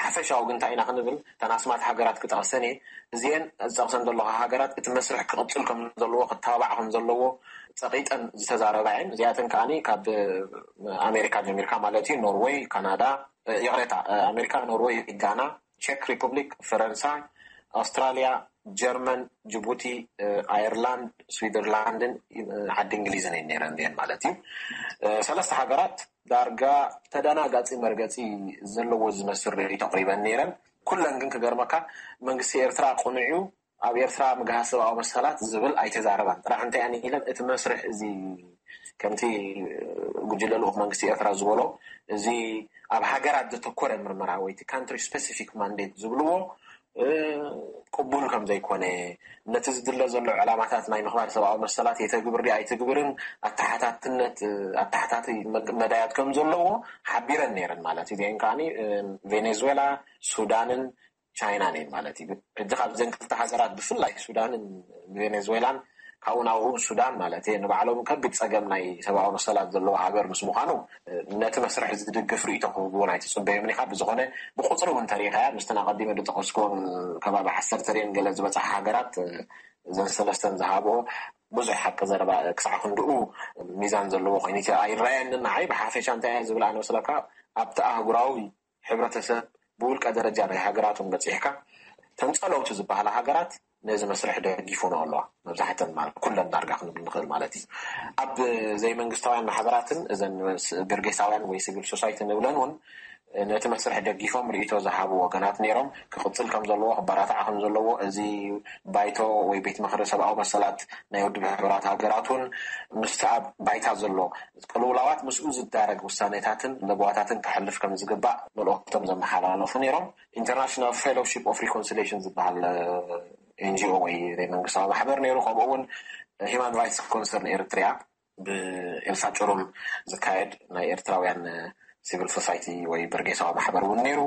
ሓፈሻዊ ግን እንታይ ኢና ክንብል፣ እተን ኣስማት ሃገራት ክጠቕሰን እየ። እዚኤን ዝጠቕሰን ዘለኹ ሃገራት እቲ መስርሕ ክቕጽል ከም ዘለዎ፣ ክተባባዕ ከም ዘለዎ ጸቒጠን ዝተዛረባ እየን። እዚኣተን ከኣ ካብ ኣሜሪካ ጀሚርካ ማለት እዩ፣ ኖርወይ፣ ካናዳ፣ ይቕሬታ፣ ኣሜሪካ፣ ኖርወይ፣ ጋና፣ ቸክ ሪፑብሊክ፣ ፈረንሳይ፣ ኣውስትራልያ፣ ጀርመን፣ ጅቡቲ፣ ኣየርላንድ፣ ስዊዘርላንድን ዓዲ እንግሊዝን እየን ነይረን እዚኤን ማለት እዩ። ሰለስተ ሃገራት ዳርጋ ተደናጋጺ መርገጺ ዘለዎ ዝመስል ርእይቶ ኣቕሪበን ነይረን። ኩለን ግን ክገርመካ መንግስቲ ኤርትራ ቅኑዕ እዩ፣ ኣብ ኤርትራ ምግሃስ ሰብኣዊ መሰላት ዝብል ኣይተዛረባን። ጥራሕ እንታይ እየን ኢለን፣ እቲ መስርሕ እዚ ከምቲ ጉጅለ ልኡኽ መንግስቲ ኤርትራ ዝበሎ፣ እዚ ኣብ ሃገራት ዘተኮረ ምርመራ ወይ እቲ ካንትሪ ስፔሲፊክ ማንዴት ዝብልዎ ቅቡል ከም ዘይኮነ፣ ነቲ ዝድለ ዘሎ ዕላማታት ናይ ምኽባር ሰብኣዊ መሰላት የተግብር ድዩ ኣይትግብርን ኣተሓታትነት ኣተሓታቲ መዳያት ከም ዘለዎ ሓቢረን ነይረን ማለት እዩ። እዚአን ከዓኒ ቬኔዙዌላ፣ ሱዳንን ቻይናን እየን ማለት እዩ። ሕጂ ካብዘን ክልተ ሃገራት ብፍላይ ሱዳንን ቬኔዙዌላን ካብኡ ናብኡ ሱዳን ማለት እየ ንባዕሎም ከቢድ ጸገም ናይ ሰብኣዊ መሰላት ዘለዎ ሃገር ምስ ምዃኑ ነቲ መስርሕ ዝድግፍ ርእይቶ ክህብዎ ኣይትጽበዮምን ኢኻ። ብዝኾነ ብቁጽሪ እውን እንተሪኢኻያ ምስትን ኣቐዲመ ዝጠቐስክዎም ከባቢ ዓሰርተ ርየን ገለ ዝበጽሓ ሃገራት እዘን ሰለስተን ዝሃብኦ ብዙሕ ሓቂ ዘረባ ክሳዕ ክንድኡ ሚዛን ዘለዎ ኮይኑ ኣይረኣየንን። ንዓይ ብሓፈሻ እንታይ እየ ዝብል ኣነ መስለካ ኣብቲ ኣህጉራዊ ሕብረተሰብ ብውልቀ ደረጃ ናይ ሃገራቶም በጺሕካ ተንጸለውቲ ዝበሃላ ሃገራት ነዚ መስርሕ ደጊፎን ኣለዋ። መብዛሕተን ማለት ኩለን ዳርጋ ክንብል ንኽእል ማለት እዩ። ኣብ ዘይመንግስታውያን ማሕበራትን እዘን ገርጌሳውያን ወይ ሲቪል ሶሳይቲ ንብለን እውን ነቲ መስርሕ ደጊፎም ርእይቶ ዝሃቡ ወገናት ነይሮም። ክቕጽል ከም ዘለዎ ክበራታዕ ከም ዘለዎ እዚ ባይቶ ወይ ቤት ምኽሪ ሰብኣዊ መሰላት ናይ ውድብ ሕቡራት ሃገራት እውን ምስቲ ኣብ ባይታ ዘሎ ቅልውላዋት ምስኡ ዝዳረግ ውሳኔታትን ለበዋታትን ክሕልፍ ከም ዝግባእ መልእኽቶም ዘመሓላለፉ ነይሮም። ኢንተርናሽናል ፌሎሺፕ ኦፍ ሪኮንሲሌሽን ዝበሃል ኤንጂኦ ወይ ዘይመንግስታዊ ማሕበር ነይሩ። ከምኡ እውን ሂማን ራይትስ ኮንሰርን ኤርትሪያ ብኤልሳ ጭሩም ዝካየድ ናይ ኤርትራውያን ሲቪል ሶሳይቲ ወይ በርጌሳዊ ማሕበር እውን ነይሩ።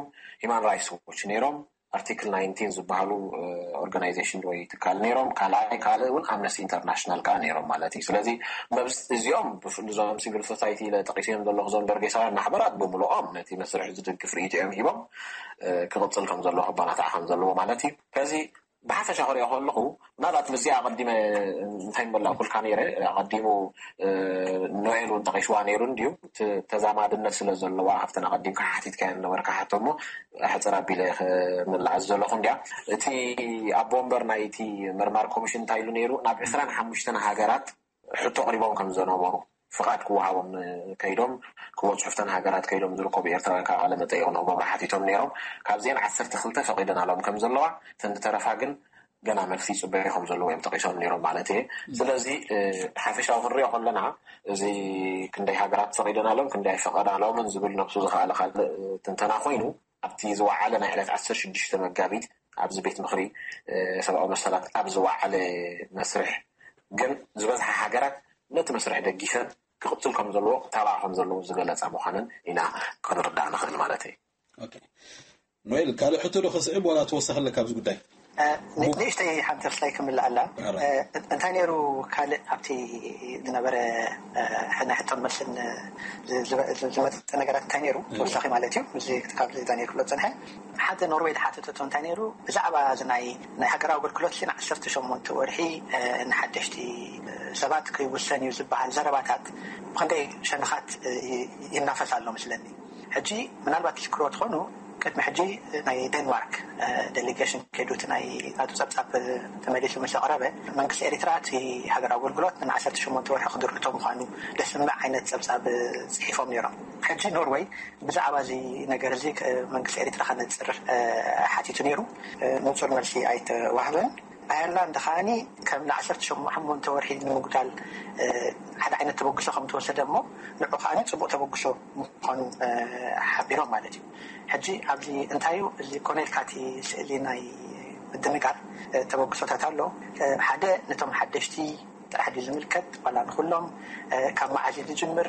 ሂማን ራይትስ ዎች ነይሮም። ኣርቲክል ናይንቲን ዝበሃሉ ኦርጋናይዜሽን ወይ ትካል ነይሮም። ካልኣይ ካልእ እውን ኣምነስቲ ኢንተርናሽናል ከዓ ነይሮም ማለት እዩ። ስለዚ እዚኦም ብፍሉ እዞም ሲቪል ሶሳይቲ ኢለ ጠቂሰዮም ዘለኹ እዞም በርጌሳውያን ማሕበራት ብምልኦም ነቲ መስርሕ ዝድግፍ ርእይቶ እዮም ሂቦም። ክቕፅል ከም ዘለዎ ክበራታዕ ከም ዘለዎ ማለት እዩ። ከዚ ብሓፈሻ ክሪኦ ከለኹ ምናልባት ምስዚኣ ኣቐዲመ እንታይ ምበላእኩልካ ነይረ ኣቐዲሙ ኖኤል እውን ጠቂስዋ ነይሩ እንድዩ። ተዛማድነት ስለ ዘለዋ ካብተን ኣቐዲምካ ሓቲትካዮ ነበርካ ሕቶ እሞ ሕፅር ኣቢለ ክምልኣስ ዘለኹ እንድያ። እቲ ኣቦ ወንበር ናይቲ ምርማር ኮሚሽን እንታይ ኢሉ ነይሩ? ናብ ዕስራን ሓሙሽተን ሃገራት ሕቶ ኣቕሪቦም ከም ዝነበሩ ፍቓድ ክወሃቦም ከይዶም ክበፅሑ ፍተን ሃገራት ከይዶም ዝርከቡ ኤርትራውያን ካብ ቃለ መጠይቕ ንክገብሩ ሓቲቶም ነይሮም። ካብዚአን ዓሰርተ ክልተ ፈቒደናሎም ከም ዘለዋ፣ እተን ዝተረፋ ግን ገና መልሲ ይፅበዩ ከም ዘለዉ እዮም ጠቂሶም ነይሮም ማለት እየ። ስለዚ ሓፈሻዊ ክንሪኦ ከለና እዚ ክንደይ ሃገራት ፈቒደናሎም ክንደይ ኣይፈቐዳሎምን ዝብል ነብሱ ዝኸኣለ ካልእ ትንተና ኮይኑ ኣብቲ ዝወዓለ ናይ ዕለት ዓሰርተ ሽዱሽተ መጋቢት ኣብዚ ቤት ምኽሪ ሰብኣዊ መሰላት ኣብ ዝወዓለ መስርሕ ግን ዝበዝሓ ሃገራት ነቲ መስርሕ ደጊፈን ክቕፅል ከም ዘለዎ ክተባዓ ከም ዘለዎ ዝገለፃ ምዃነን ኢና ክንርዳእ ንኽእል ማለት እዩ። ኖኤል፣ ካልእ ሕቶ ዶ ከስዕብ ዋላ ተወሳኺ ኣለካ ኣብዚ ጉዳይ? ንእሽተይ ሓንቲ ክስታይ ክምልእ ኣላ። እንታይ ነይሩ ካልእ ኣብቲ ዝነበረ ናይ ሕቶን መልስን ዝመፀ ነገራት እንታይ ነይሩ ተወሳኺ ማለት እዩ? እዚ ካብዚ ዳንኤል ክብሎ ዝፀንሐ ሓደ ኖርዌይ ዝሓተተቶ እንታይ ነይሩ፣ ብዛዕባ እዚ ናይ ናይ ሃገራዊ ኣገልግሎት ሲ ንዓሰርተ ሸሞንተ ወርሒ ንሓደሽቲ ሰባት ክውሰን እዩ ዝበሃል ዘረባታት ብክንደይ ሸነኻት ይናፈስ ኣሎ ምስለኒ። ሕጂ ምናልባት ትዝክርዎ ትኾኑ፣ ቅድሚ ሕጂ ናይ ዴንማርክ ዴሊጌሽን ከይዱ እቲ ናይ ናቱ ጸብጻብ ተመሊሱ ምስ ኣቕረበ፣ መንግስቲ ኤሪትራ እቲ ሃገራዊ ኣገልግሎት ንዓሰርተ ሸሞንተ ወርሒ ክድርቶ ምዃኑ ደስምዕ ዓይነት ጸብጻብ ጽሒፎም ነይሮም። ሕጂ ኖርወይ ብዛዕባ እዚ ነገር እዚ መንግስቲ ኤሪትራ ከነጽር ሓቲቱ ነይሩ። ንጹር መልሲ ኣይተዋህበን። ኣየርላንድ ከዓኒ ከም ንዓሰርተ ሸሞንተ ወርሒ ንምጉዳል ሓደ ዓይነት ተበግሶ ከም ተወሰደ እሞ ንዑ ከዓኒ ጽቡቕ ተበግሶ ምዃኑ ሓቢሮም ማለት እዩ። ሕጂ ኣብዚ እንታይ እዩ እዚ ኮነ ኢልካ እቲ ስእሊ ናይ ምድንጋር ተበግሶታት ኣሎ። ሓደ ነቶም ሓደሽቲ ጥራሕ ድዩ ዝምልከት ዋላ ንኩሎም ካብ መዓዝ እዩ ዝጅምር?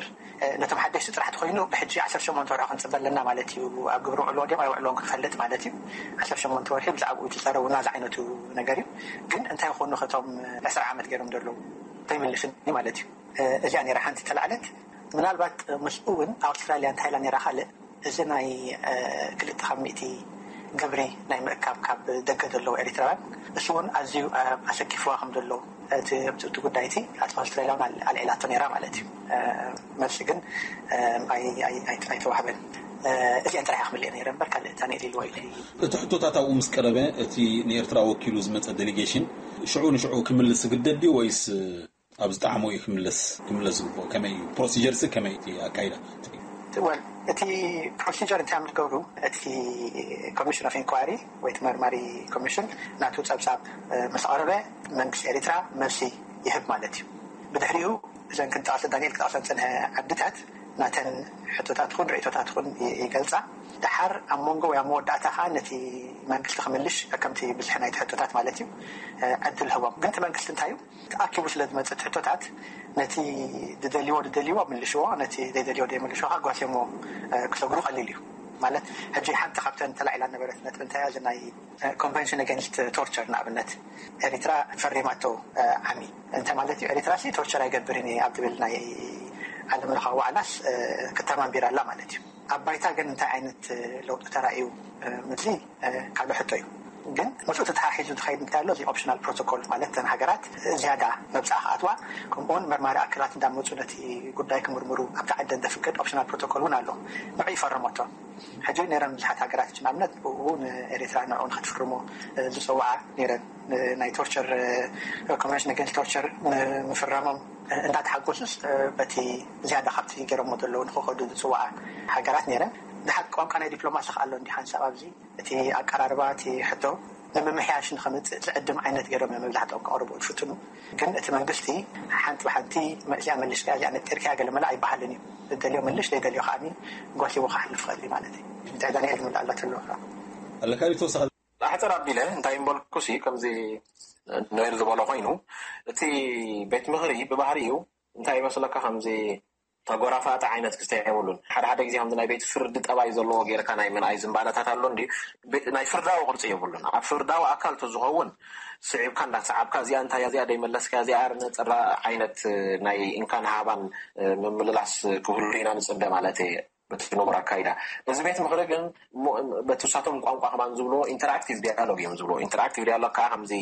ነቶም ሓደሽቲ ጥራሕ ተኮይኑ ብሕጂ ዓሰርተ ሸሞንተ ወርሒ ክንፅበ ኣለና ማለት እዩ። ኣብ ግብሪ ውዕልዎ ድዮም ኣይውዕልዎም ክንፈልጥ ማለት እዩ። ዓሰርተ ሸሞንተ ወርሒ ብዛዕባኡ ይትፀረቡና ዝዓይነቱ ነገር እዩ። ግን እንታይ ይኮኑ ከቶም ዕስራ ዓመት ገይሮም ዘለዉ ተይምልስኒ ማለት እዩ። እዚኣ ነይራ ሓንቲ ተላዕለት። ምናልባት ምስኡ እውን ኣውስትራሊያ እንታይ ኢላ ነይራ ካልእ እዚ ናይ ክልተ ካብ ሚእቲ ግብሪ ናይ ምእካብ ካብ ደገ ዘለዉ ኤሪትራውያን እሱ እውን ኣዝዩ ኣሰኪፍዋ ከም ዘሎ እቲ ጉዳይ እቲ ኣቶ ኣውስትራልያ ኣልዒላቶ ነይራ ማለት እዩ። መልሲ ግን ኣይተዋህበን። እዚአን ጥራሕ ክምልእ ነይረ እምበር ካልእ ታኒኤል ኢልዎ ኢለ። እቲ ሕቶታት ኣብኡ ምስ ቀረበ እቲ ንኤርትራ ወኪሉ ዝመፀ ዴሊጌሽን ሽዑ ንሽዑ ክምልስ ዝግደድ ድዩ ወይስ ኣብ ዝጠዓሞ እዩ ክምለስ ክምለስ ዝግብኦ? ከመይ እዩ ፕሮሲጀር ሲ ከመይ እቲ ኣካይዳ? ወል እቲ ፕሮሲጀር እንታይ እዮም ዝገብሩ? እቲ ኮሚሽን ኦፍ ኢንኳሪ ወይ እቲ መርማሪ ኮሚሽን ናቱ ጸብጻብ ምስ ኣቕረበ መንግስቲ ኤሪትራ መልሲ ይህብ ማለት እዩ። ብድሕሪኡ እዘን ክንጠቐሰ ዳንኤል ክጠቕሰን ዝጸንሐ ዓድታት ናተን ሕቶታት ኹን ርእቶታት ኹን ይገልጻ። ድሓር ኣብ መንጎ ወይ ኣብ መወዳእታ ከዓ ነቲ መንግስቲ ክምልሽ ከምቲ ብዝሒ ናይቲ ሕቶታት ማለት እዩ ዕድል ህቦም። ግን እቲ መንግስቲ እንታይ እዩ ተኣኪቡ ስለ ዝመፅእ እቲ ሕቶታት ነቲ ዝደልዎ ዝደልዎ ምልሽዎ፣ ነቲ ዘይደልዎ ዘይምልሽዎ ከዓ ጓስዮሞ ክሰግሩ ቀሊል እዩ። ማለት ሕጂ ሓንቲ ካብተን ተላዒላ ነበረት ነጥቢ እንታይ እዚ ናይ ኮንቨንሽን ኣገንስት ቶርቸር ንኣብነት ኤሪትራ ፈሪማቶ ዓሚ እንታይ ማለት እዩ? ኤሪትራ ሲ ቶርቸር ኣይገብርን እየ ኣብ ትብል ናይ ዓለም ለኻዊ ዋዕላስ ክተማንቢራ ኣላ ማለት እዩ። ኣብ ባይታ ግን እንታይ ዓይነት ለውጢ ተራእዩ? ምዚ ካልእ ሕቶ እዩ። ግን ምስኡ ተተሓሒዙ ዝኸይድ እንታይ ኣሎ እዚ ኦፕሽናል ፕሮቶኮል ማለት እተን ሃገራት ዝያዳ መብፅኣ ክኣትዋ ከምኡውን መርማሪ ኣካላት እንዳመፁ ነቲ ጉዳይ ክምርምሩ ኣብቲ ዓደ እንተፍቅድ ኦፕሽናል ፕሮቶኮል እውን ኣሎ። ንዑ ይፈረመቶ ሕጂ ነረን ብዙሓት ሃገራት ሕጂ ንኣብነት ብኡ ንኤሪትራ ንዑ ንክትፍርሞ ዝፀውዓ ነረን ናይ ቶርቸር ኮንቨንሽን ኣገንስት ቶርቸር ምፍራሞም እንዳተሓጎሱስ በቲ ዝያዳ ካብቲ ገይሮሞ ዘለዉ ንክኸዱ ዝፅውዓ ሃገራት ነረን። ድሓር ቋንቋ ናይ ዲፕሎማሲ ከኣሎ እንዲ ሓንሳብ ኣብዚ እቲ ኣቀራርባ እቲ ሕቶ ንምምሕያሽ ንኸምፅእ ዝዕድም ዓይነት ገይሮም እዮም መብዛሕትኦም ከቕርቡ ዝፍትኑ። ግን እቲ መንግስቲ ሓንቲ ብሓንቲ መእዚኣ መሊስካ እዚኣ ነጢርካ ገለ መላ ኣይበሃልን እዩ። ዝደልዮ መልሽ ዘይደልዮ ከዓኒ ጓሲቡ ክሓልፍ ይኽእል እዩ ማለት እዩ። እንታይ ዳንኤል ዝምልእ ኣላ ተለዎ ኣለካ ተወሳኺ ኣሕፅር ኣቢለ እንታይ እምበልኩ ሲ ከምዚ ኖኤል ዝበሎ ኮይኑ እቲ ቤት ምኽሪ ብባህሪኡ እንታይ ይመስለካ ከምዚ ተጎራፋጢ ዓይነት ክስተ የብሉን። ሓደ ሓደ ግዜ ከምዚ ናይ ቤት ፍርዲ ጠባይ ዘለዎ ጌርካ ናይ ምንኣይ ዝንባለታት ኣሎ እንዲ ናይ ፍርዳዊ ቅርፂ የብሉን። ኣብ ፍርዳዊ ኣካል ተዝኸውን ስዒብካ እንዳሰዓብካ እዚኣ እንታይ እዚኣ ደይመለስካ እዚኣ ነፀራ ዓይነት ናይ እንካን ሃባን ምምልላስ ክህሉ ኢና ንፅበ ማለት እየ። በቲ ነበር ኣካይዳ እዚ ቤት ምኽሪ ግን በቲ ሳቶም ቋንቋ ከማን ዝብልዎ ኢንተራክቲቭ ዲያሎግ እዮም ዝብልዎ። ኢንተራክቲቭ ዲያሎግ ከዓ ከምዚ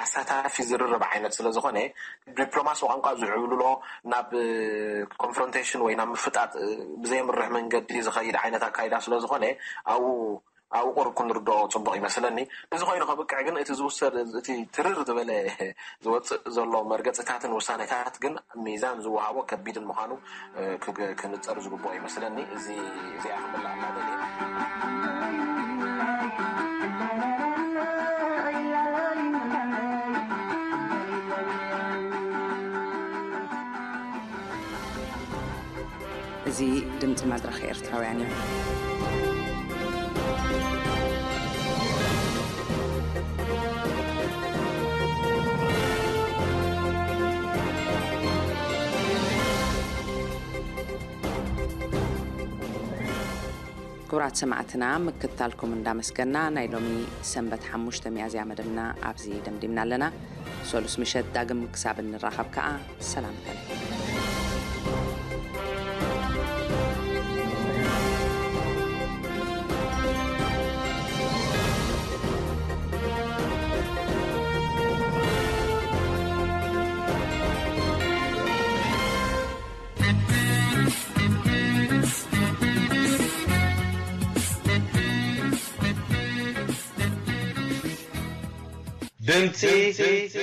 ኣሳታፊ ዝርርብ ዓይነት ስለ ዝኾነ ዲፕሎማሲ ቋንቋ ዝዕብልሎ ናብ ኮንፍሮንቴሽን ወይ ናብ ምፍጣጥ ብዘየምርሕ መንገዲ ዝኸይድ ዓይነት ኣካይዳ ስለ ዝኾነ ኣብኡ ኣብኡ ቁሩብ ክንርድኦ ፅቡቕ ይመስለኒ። እዚ ኮይኑ ከብቅዕ ግን እቲ ዝውሰድ እቲ ትርር ዝበለ ዝወፅእ ዘሎ መርገፅታትን ውሳኔታት ግን ሚዛን ዝወሃቦ ከቢድን ምዃኑ ክንፀር ዝግብኦ ይመስለኒ። እዚ እዚኣ ክምላእ እናደልየ እዚ ድምፂ መድረኽ ኤርትራውያን እዩ። ክቡራት ሰማዕትና፣ ምክትታልኩም እንዳመስገና፣ ናይ ሎሚ ሰንበት ሓሙሽተ ሚያዝያ መደብና ኣብዚ ደምዲምና ኣለና። ሰሉስ ምሸት ዳግም ክሳብ እንራኸብ ከኣ ሰላም ከነ። ድምጺ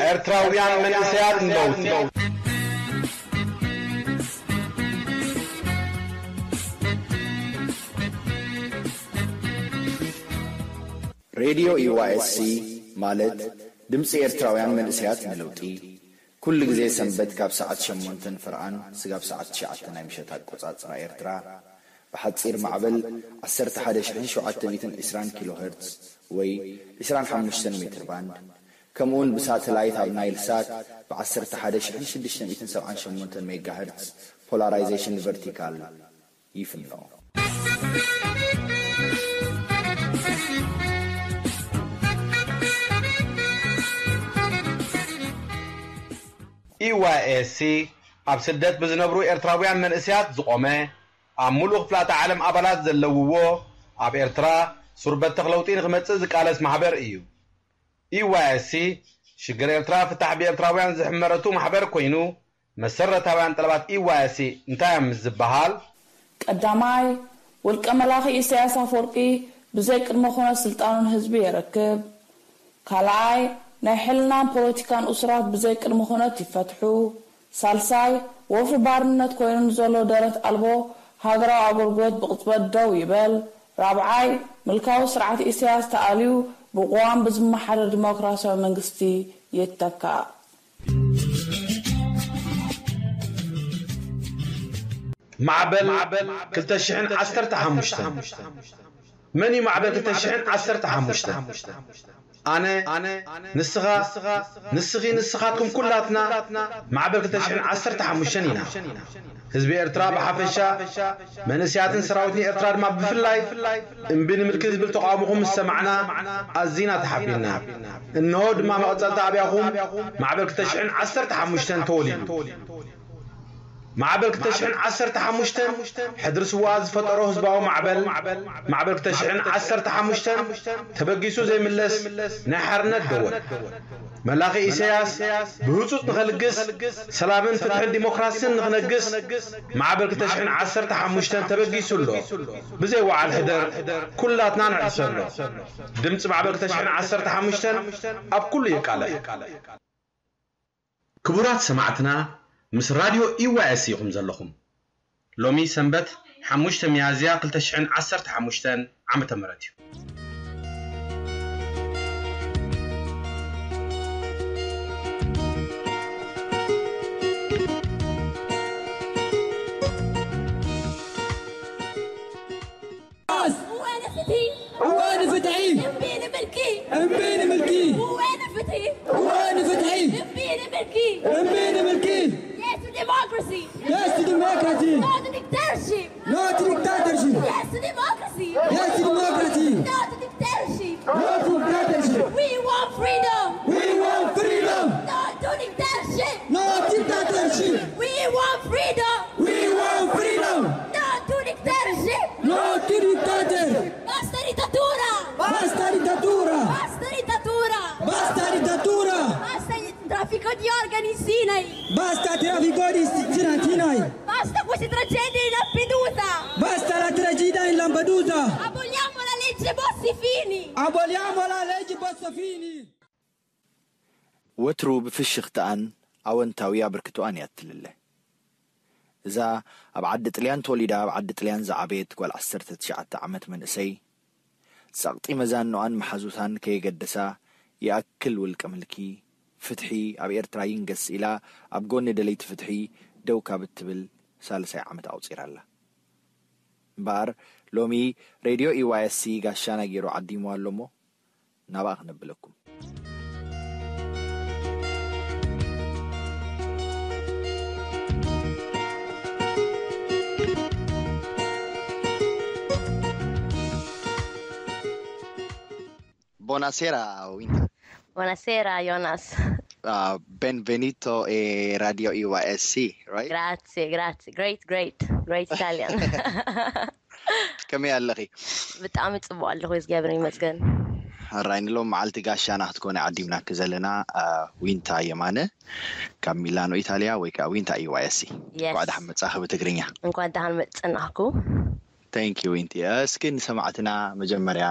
ኤርትራውያን መንእሰያት ንለውጢ። ሬድዮ ዩ ዋይ ኤስ ሲ ማለት ድምጺ ኤርትራውያን መንእሰያት ንለውጢ፣ ኩሉ ግዜ ሰንበት ካብ ሰዓት ሸሞንተ ንፍርቓን ስጋብ ሰዓት ትሽዓተ ናይ ምሸት ኣቆጻጽራ ኤርትራ፣ ብሓጺር ማዕበል ዓሰርተ ሓደ ሽሕን ሸውዓተ ሚእትን ዕስራን ኪሎ ሄርትዝ ወይ ዕስራን ሓሙሽተን ሜትር ባንድ፣ ከምኡውን ብሳተላይት ኣብ ናይል ሳት ብ ዓሰርተ ሓደ ሽሕን ሽዱሽተ ሚእትን ሰብዓን ሸሞንተን ሜጋ ሄርትዝ ፖላራይዜሽን ቨርቲካል ይፍኖ። ኢ ዋይ ኤስ ሲ ኣብ ስደት ብዝነብሩ ኤርትራውያን መንእሰያት ዝቖመ፣ ኣብ ምሉእ ክፍላተ ዓለም ኣባላት ዘለውዎ፣ ኣብ ኤርትራ ሱር በተኽ ለውጢ ንኽመጽእ ዝቃለስ ማሕበር እዩ። ኢ ዋይ ኤስ ሲ ሽግር ኤርትራ ፍታሕ ብኤርትራውያን ዝሕመረቱ ማሕበር ኮይኑ፣ መሰረታውያን ጠለባት ኢ ዋይ ኤስ ሲ እንታይ እዮም ምስ ዝበሃል፣ ቀዳማይ፣ ውልቀ መላኺ ኢሳያስ ኣፈወርቂ ብዘይ ቅድመ ኩነት ስልጣኑ ንህዝቢ የረክብ። ካልኣይ፣ ናይ ሕልናን ፖለቲካን እሱራት ብዘይ ቅድመ ኩነት ይፈትሑ። ሳልሳይ፣ ወፍሪ ባርነት ኮይኑ ንዘሎ ደረት ኣልቦ ሃገራዊ ኣገልግሎት ብቕጽበት ደው ይበል። ራብዓይ፣ ምልካዊ ስርዓት ኢሳያስ ተኣልዩ ብቅዋም ብዝመሓደር ዲሞክራሲያዊ መንግስቲ ይተካእ። ማዕበል ክልተ ሽሕን ዓሰርተ ሓሙሽተን። መን እዩ ማዕበል ክልተ ሽሕን ዓሰርተ ሓሙሽተን? ኣነ፣ ንስኻ፣ ንስኺ፣ ንስኻትኩም ኩላትና ማዕበል ክልተ ሽሕን ዓሰርተ ሓሙሽተን ኢና። ህዝቢ ኤርትራ ብሓፈሻ፣ መንእሰያትን ሰራዊትን ኤርትራ ድማ ብፍላይ፣ እምቢ ንምልኪ ዝብል ተቓውሞኹም ምስ ሰማዕና ኣዚና ተሓቢንና። እንሆ ድማ መቐጸልታ ኣብያኹም ማዕበል ክልተ ሽሕን ዓሰርተ ሓሙሽተን ተወሊዱ። ማዕበል ክልተ ሽሕን ዓሰርተ ሓሙሽተን ሕድሪ ስውኣት ዝፈጠሮ ህዝባዊ ማዕበል፣ ማዕበል ክልተ ሽሕን ዓሰርተ ሓሙሽተን ተበጊሱ ዘይምለስ ናይ ሓርነት ደወል። መላኺ ኢሳያስ ብህጹጽ ንኸልግስ፣ ሰላምን ፍትሕን ዲሞክራሲን ንኽነግስ፣ ማዕበል ክልተ ሽሕን ዓሰርተ ሓሙሽተን ተበጊሱ ኣሎ። ብዘይ ወዓል ሕደር ኩላትና ንዕሰሎ። ድምጺ ማዕበል ክልተ ሽሕን ዓሰርተ ሓሙሽተን ኣብ ኩሉ የቃልሕ። ክቡራት ሰማዕትና፣ ምስ ራድዮ ኢ ዋይ ኤስ ሲ ኢኹም ዘለኹም። ሎሚ ሰንበት ሓሙሽተ ሚያዝያ ክልተ ሽሕን ዓሰርተ ሓሙሽተን ዓመተ ምህረት እዩ። እወ ንፍትሒ! እወ ንፍትሒ! እምቢ ንምልኪ! እምቢ ንምልኪ! እወ ንፍትሒ! እወ ንፍትሒ! እምቢ ንምልኪ! እምቢ ንምልኪ! Yes to democracy! Yes to democracy! No to dictatorship! No to dictatorship! Yes to democracy! Yes to democracy! No to dictatorship! No to dictatorship! We want freedom! We want freedom! No to dictatorship! No to dictatorship! We want freedom! We want freedom! No to dictatorship! No to dictatorship! Basta dittatura! Basta dittatura! Basta dittatura! Basta dittatura! Basta traffico di organi in Sinai! Basta traffico di Sinai! Basta queste tragedie in Lampedusa! Basta la tragedia in Lampedusa! Aboliamo la legge Bossi-Fini! Aboliamo la legge Bossi-Fini! ወትሩ ብፍሽኽትኣን ኣወንታዊ ኣበርክቶኣን እያ እትልለ። እዛ ኣብ ዓዲ ጥልያን ተወሊዳ ኣብ ዓዲ ጥልያን ዝዓበየት ጓል ዓሰርተ ትሽዓተ ዓመት መንእሰይ፣ ጸቕጢ መዛንኖኣን መሓዙታን ከየገደሳ፣ ይኣክል ውልቀ ምልኪ፣ ፍትሒ ኣብ ኤርትራ ይንገስ ኢላ ኣብ ጎኒ ደለይቲ ፍትሒ ደው ካብ እትብል ሳልሳይ ዓመት ኣቑጺራ ኣላ። እምበኣር ሎሚ ሬድዮ ኢ ዋይ ኤስ ሲ ጋሻና ገይሩ ዓዲምዋ ኣሎ እሞ፣ ናብኣ ክነብለኩም። Buonasera, Winta. Buonasera, Jonas. Uh, benvenuto e Radio E Y S C, right? Grazie, grazie. Great, great, great Italian. ከመይ ኣለኺ? ብጣዕሚ ጽቡቅ ኣለኹ፣ እግዚኣብሔር ይመስገን። ሕራይ ንሎም መዓልቲ ጋሻና ክትኮነ ዓዲምናኪ ዘለና፣ ዊንታ የማነ ካብ ሚላኖ ኢታልያ ወይ ከዓ ዊንታ E Y S C። Yes። እንኳዕ ደሓን መጻኺ ብትግርኛ። እንኳን ደሓን መጽናሕኩ። Thank you ዊንቲ። እስኪ ንሰማዕትና መጀመርያ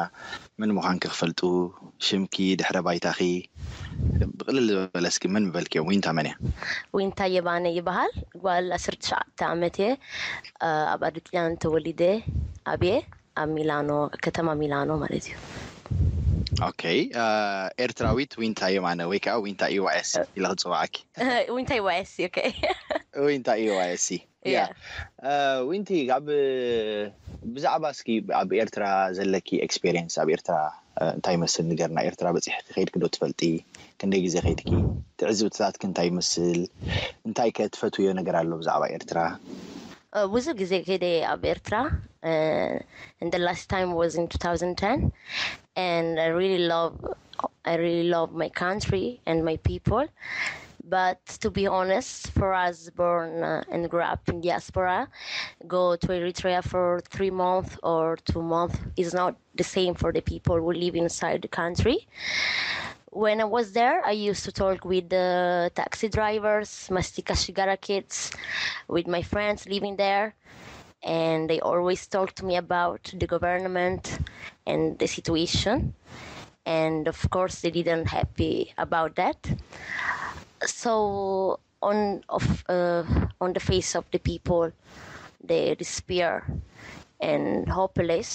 መን ምዃንኪ ክፈልጡ፣ ሽምኪ፣ ድሕረ ባይታኺ ብቕልል ዝበለ እስኪ መን ምበልክዮም? ዊንታ መን እያ? ዊንታ የማነ ይበሃል። ጓል ዓሰርተ ትሽዓተ ዓመት እየ። ኣብ ኣድጥያን ተወሊደ ኣብየ ኣብ ሚላኖ፣ ከተማ ሚላኖ ማለት እዩ። ኦኬ። ኤርትራዊት ዊንታ የማነ ወይ ከዓ ዊንታ E Y S C ኢለ ክፅዋዓኪ? ዊንታ E Y S C። ኦኬ። ዊንታ E Y S C። ያ። ዊንቲ፣ ኣብ ብዛዕባ እስኪ ኣብ ኤርትራ ዘለኪ ኤክስፔሪየንስ፣ ኣብ ኤርትራ እንታይ ይመስል ንገርና። ኤርትራ በፂሕኪ ከይድኪ ዶ ትፈልጢ? ክንደይ ግዜ ከይድኪ? ትዕዝብትታትኪ እንታይ ይመስል? እንታይ ከ ትፈትውዮ ነገር ኣሎ ብዛዕባ ኤርትራ? ብዙ ግዜ ከይደ ኣብ ኤርትራ። And the last time was in two thousand ten, and I really love I really love my country and my people. But to be honest, for us born uh, and grew up in diaspora, go to Eritrea for three months or two months is not the same for the people who live inside the country. When I was there, I used to talk with the taxi drivers, mastika shigara kids, with my friends living there, and they always talk to me about the government and the situation. And of course, they didn't happy about that. So on of uh, on the face of the people, the despair and hopeless,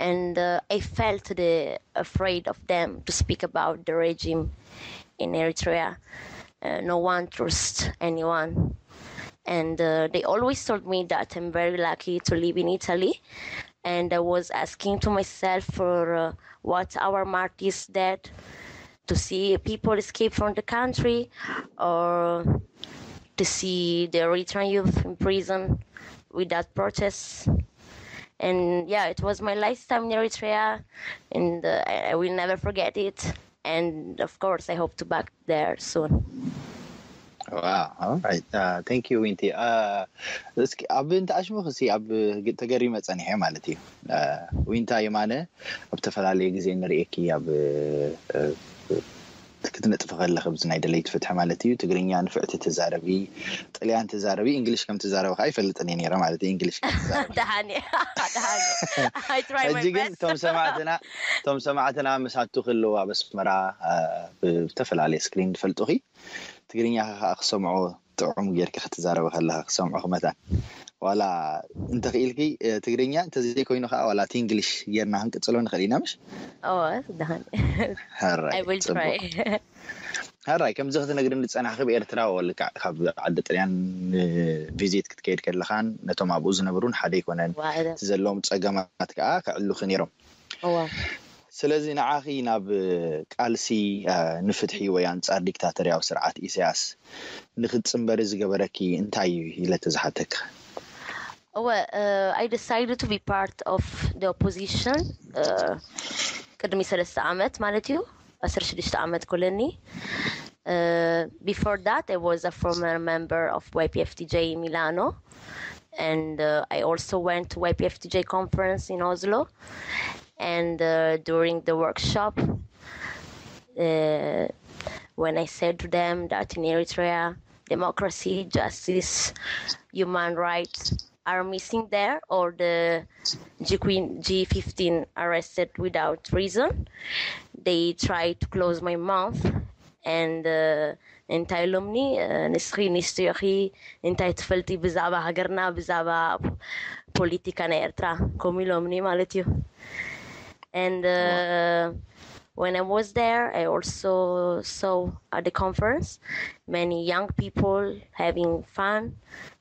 and uh, I felt the afraid of them to speak about the regime in Eritrea. Uh, no one trusts anyone, and uh, they always told me that I'm very lucky to live in Italy, and I was asking to myself for uh, what our martyrs did to see people escape from the country, or to see the Eritrean youth in prison without protests. And yeah, it was my last time in Eritrea, and uh, I will never forget it. And of course, I hope to back there soon. Wow, all right. Uh, thank you, ዊንቲ። Uh, እስኪ ኣብ እንተኣሽሙኽ ሲ ኣብ ተገሪመ ጸኒሐ ማለት እዩ። Uh, ዊንታ የማነ ኣብ ተፈላለየ ግዜ ንርእየኪ ኣብ ክትነጥፊ ከለኺ ኣብዚ ናይ ደለይቲ ፍትሒ ማለት እዩ። ትግርኛ ንፍዕቲ ትዛረቢ፣ ጥልያን ትዛረቢ፣ እንግሊሽ ከም ትዛረቢ ከዓ ይፈልጥን እየ ነይረ ማለት እዩ። እንግሊሽ ከም ትዛረቢ ደሓን እየ፣ ደሓን እየ። I try my ሕጂ ግን best. እቶም ሰማዕትና እቶም ሰማዕትና ምሳቱ ክህልው ኣብ ኣስመራ ብዝተፈላለየ ስክሪን ዝፈልጡኺ ትግርኛ ከዓ ክሰምዑ ጥዑም ጌርኪ ክትዛረቢ ከለኻ ክሰምዑ ክመታ ዋላ እንተኽኢልኪ ትግርኛ እንተዘይኮይኑ ከዓ ዋላ እቲ እንግሊሽ ጌርና ክንቅፅሎ ንኽእል ኢና ምሽ? Oh, ደሓን። ሕራይ I will ፅቡቅ። Try. ሕራይ ከምዚ ክትነግርኒ ዝፀናሕኪ ብኤርትራ ወልካ ካብ ዓዲ ጥልያን ቪዚት ክትከይድ ከለኻን ነቶም ኣብኡ ዝነብሩን ሓደ ኣይኮነን። ዋዕደ እቲ ዘለዎም ፀገማት ከዓ ከዕሉኺ ነይሮም። እዋ ስለዚ ንዓኺ ናብ ቃልሲ ንፍትሒ ወይ ኣንጻር ዲክታተርያዊ ስርዓት ኢሳያስ ንክትጽንበሪ ዝገበረኪ እንታይ እዩ ኢለ ተዝሓተኪ? እወ I decided to be part of the opposition ቅድሚ ሰለስተ ዓመት ማለት እዩ። ዓሰርተ ሽዱሽተ ዓመት ኮለኒ. Before that, I was a former member of Y P F T J in Milano, and uh, I also went to Y P F T J conference in Oslo. And uh, during the workshop, uh, when I said to them that in Eritrea, democracy, justice, human rights are missing there, or the G Queen G fifteen arrested without reason, they tried to close my mouth. And uh, እንታይ ኢሎምኒ? ንስኺ ንእሽቶ ኢኺ፣ እንታይ ትፈልጢ ብዛዕባ ሃገርና፣ ብዛዕባ ፖሊቲካ ናይ ኤርትራ? ከምኡ ኢሎምኒ ማለት እዩ። And uh, when I was there, I also saw at the conference many young people having fun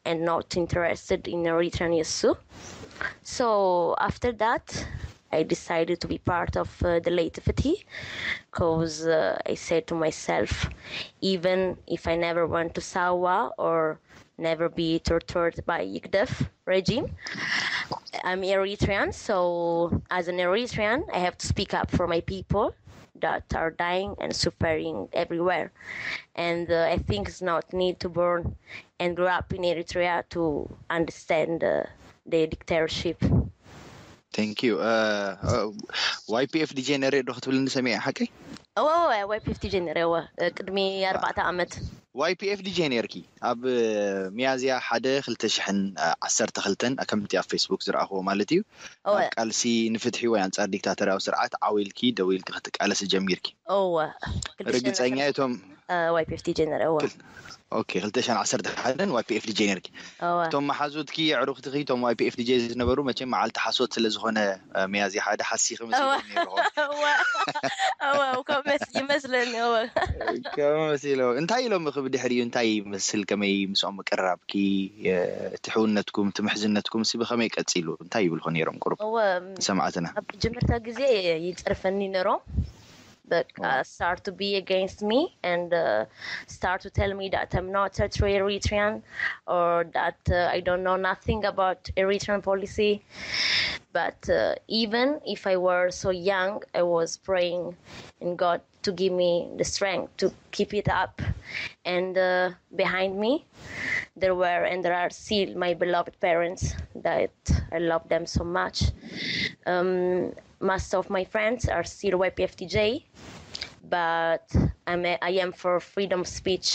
and not interested in Eritrean issue. So after that, I decided to be part of uh, the late Fatih because uh, I said to myself, even if I never went to Sawa or never be tortured by Yigdef regime, I'm Eritrean, so as an Eritrean, I have to speak up for my people that are dying and suffering everywhere. And uh, I think it's not need to born and grow up in Eritrea to understand uh, the dictatorship. Thank you. Uh, uh, Y P F D J ነሬ ዶ ክትብልኒ ሰሚዐ ሓቀይ? እወ እወ፣ ዋይ ፒ ኤፍ ዲ ጄ ነረ እወ፣ ቅድሚ ኣርባዕተ ዓመት። ዋይ ፒ ኤፍ ዲ ጄ ነርኪ ኣብ ሚያዝያ ሓደ ክልተ ሽሕን ዓሰርተ ክልተን ከምቲ ኣብ ፌስቡክ ዝረኣኽዎ ማለት እዩ። እወ ኣብ ቃልሲ ንፍትሒ ወይ ኣንጻር ዲክታተርያዊ ስርዓት ዓው ኢልኪ ደው ኢልኪ ክትቃለሲ ጀሚርኪ። እወ ርግጸኛ እየ እቶም ዋይ ፒ ኤፍ ዲ ጄ ነረ እወ። ኦኬ ክልተ ሽሕን ዓሰርተ ሓደን ዋይ ፒ ኤፍ ዲ ጄ ነርኪ። እወ እቶም መሓዙትኪ ኣዕሩኽትኺ እቶም ዋይ ፒ ኤፍ ዲ ጄ ዝነበሩ መቸም መዓልቲ ሓሶት ስለ ዝኾነ ሚያዝያ ሓደ ሓሲኺ መሲልኩም ነይርኹም። እወ እወ ከም መስ- ይመስለኒ እወ። ከም መሲሎ እንታይ ኢሎም ኺ ብድሕሪኡ እንታይ ይመስል ከመይ ምስኦም ምቅርራብኪ? እቲ ሕውነትኩም እቲ ምሕዝነትኩም ሲ ብኸመይ ቀጺሉ እንታይ ይብልኹ ነይሮም ቁሩብ እወ ሰማዕትና? ኣብ መጀመርታ ግዜ ይጽርፈኒ ነሮም በቃ start to be against me and uh, start to tell me that I'm not a true Eritrean or that uh, I don't know nothing about Eritrean policy. But uh, even if I were so young, I was praying in God to give me the strength to keep it up. And uh, behind me, there were and there are still my beloved parents that I love them so much. Um, most of my friends are still Y P F D J, but I'm a, I am for freedom of speech,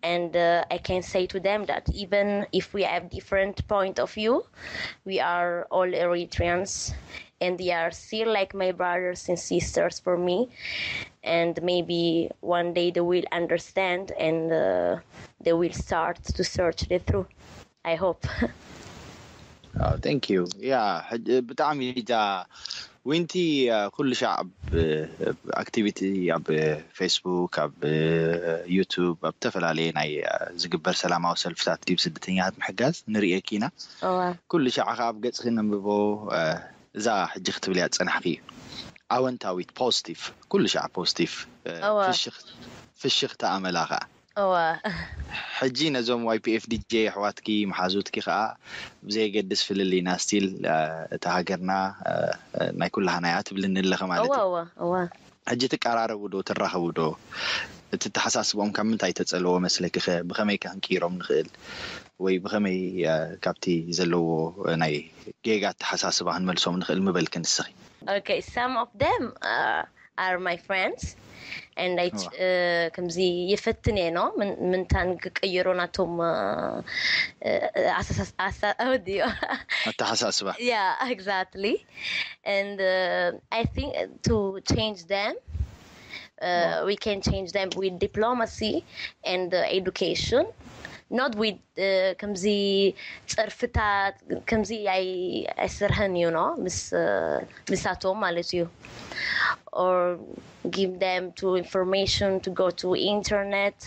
and uh, I can say to them that even if we have different point of view, we are all Eritreans, and they are still like my brothers and sisters for me. And maybe one day they will understand and uh, they will start to search the truth. I hope. Thank you. Yeah, ብጣዕሚ እዛ ዊንቲ ኩሉ ሻዕ ኣብ ኣክቲቪቲ ኣብ ፌስቡክ ኣብ ዩቱብ ኣብ ዝተፈላለየ ናይ ዝግበር ሰላማዊ ሰልፍታት ዲብ ስደተኛታት ምሕጋዝ ንርእየኪ ኢና። እዋ ኩሉ ሻዕ ከ ኣብ ገጽኺ ነንብቦ። እዛ ሕጂ ክትብልያ ዝጸናሕኪ ኣወንታዊት ፖዚቲቭ ኩሉ ሻዕ ፖዚቲቭ እዋ ፍሽኽታ ኣመላ ከኣ እዋ ሕጂ ነዞም ዋይ ፒ ኤፍ ዲ ጄ ኣሕዋትኪ መሓዙትኪ ከኣ ብዘየገድስ ፍልልይና ስቲል እታ ሃገርና ናይ ኩላህና እያ ትብልኒ ኣለኺ ማለት እዋ እዩ። እዋ እዋ ሕጂ ትቀራረቡ ዶ ትራኸቡ ዶ? እቲ ተሓሳስቦኦም ካብ ምንታይ ተጸለዎ መስለኪ ኸ? ብኸመይ ከ ክንቅይሮም ንኽእል? ወይ ብኸመይ ካብቲ ዘለዎ ናይ ጌጋ ኣተሓሳስባ ክንመልሶም ንኽእል ምበልኪ ንስኺ? Okay, some of them uh, are my friends and I እዋ uh, ከምዚ ይፈትን እየ ነው ምንታን ክቀይሩ ናቶም uh, uh, ኣሳሳስ ኣሳ ወዲዮ ኣተሓሳስባ Yeah, exactly. And uh, I think to change them, uh, we can change them with diplomacy and uh, education, not with uh, ከምዚ ጸርፍታት ከምዚ ኣይ ኣይስርሕን እዩ ነው ምስ uh, ምሳቶም ማለት እዩ። Or give them to information to go to internet,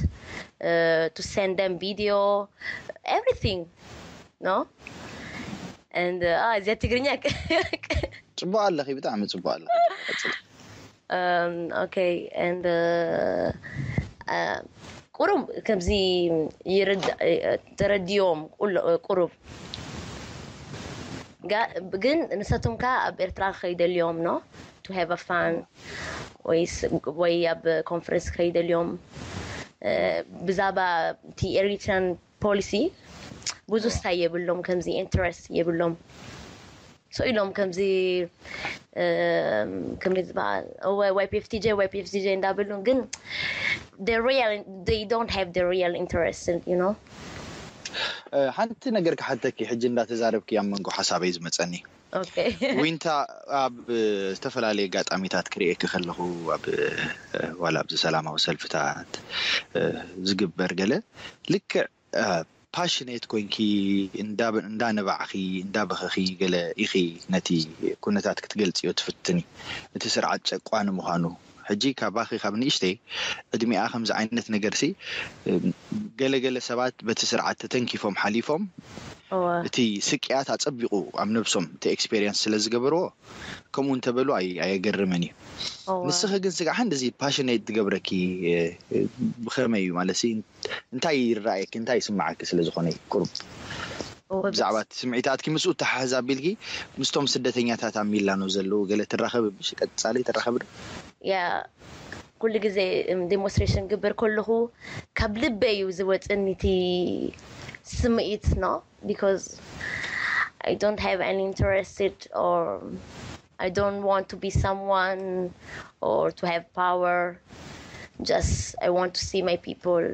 uh, to send them video, everything, no? And uh, ah, እዚኣ ትግርኛ ጽቡቅ ኣለኺ፣ ብጣዕሚ ጽቡቅ ኣለኺ። ቀጽሊ። um, okay, and uh, uh, ቁሩብ ከምዚ ይርዳ ተረድዮም ቁሎ- ቁሩብ ጋ- ግን ንሳቶም ከ ኣብ ኤርትራ ክኸይደልዮም ነው to have a fun ወይ ስ- ወይ ኣብ ኮንፈረንስ ክኸይደልዮም ብዛባ እቲ ኤሪትራን ፖሊሲ ብዙ ስታይ የብሎም፣ ከምዚ ኢንትረስት የብሎም። So ኢሎም ከምዚ ከመይ ዝበሃል ዋይ ፒ ኤፍ ቲ ጄ ዋይ ፒ ኤፍ ቲ ጄ እንዳበሉ ግን the real they don't have the real interest, you know. ሓንቲ ነገር ክሓተኪ ሕጂ እንዳተዛረብኪ ኣብ መንጎ ሓሳበይ ዝመፀኒ Okay. ዊንታ ኣብ ዝተፈላለየ ኣጋጣሚታት ክርእየኪ ከለኹ ኣብ ዋላ ኣብዚ ሰላማዊ ሰልፍታት ዝግበር ገለ ልክዕ ፓሽኔት ኮይንኪ እንዳነባዕኺ እንዳበኸኺ ገለ ኢኺ ነቲ ኩነታት ክትገልፅዮ ትፍትኒ። እቲ ስርዓት ጨቋኒ ምዃኑ ሕጂ ካባኺ ካብ ንእሽተይ ዕድሚኣ ከምዚ ዓይነት ነገርሲ ገለገለ ሰባት በቲ ስርዓት ተተንኪፎም ሓሊፎም እቲ ስቅያት ኣፀቢቑ ኣብ ነብሶም እቲ ኤክስፔሪንስ ስለ ዝገበርዎ ከምኡ እንተበሉ ኣየገርምን እዩ። ንስኺ ግን ስጋዕ እንደዚ ፓሽኔት ዝገብረኪ ብኸመይ እዩ ማለት እንታይ ይረኣየኪ እንታይ ይስምዓኪ ስለ ዝኾነ እዩ ቁሩብ ብዛዕባ እቲ ስምዒታትኪ ምስኡ ተሓሕዝ ኣቢልኪ ምስቶም ስደተኛታት ኣብ ሚላኖ ዘለዉ ገለ ትራኸቢ፣ ምሽ ቀጻሊ ትራኸቢ ዶ? ያ ኩሉ ግዜ ዴሞንስትሬሽን ግበር ከለኹ ካብ ልበይ እዩ ዝወፅእኒ እቲ ስምዒት ነው። Because I don't have any interested, or I don't want to be someone or to have power. Just I want to see my people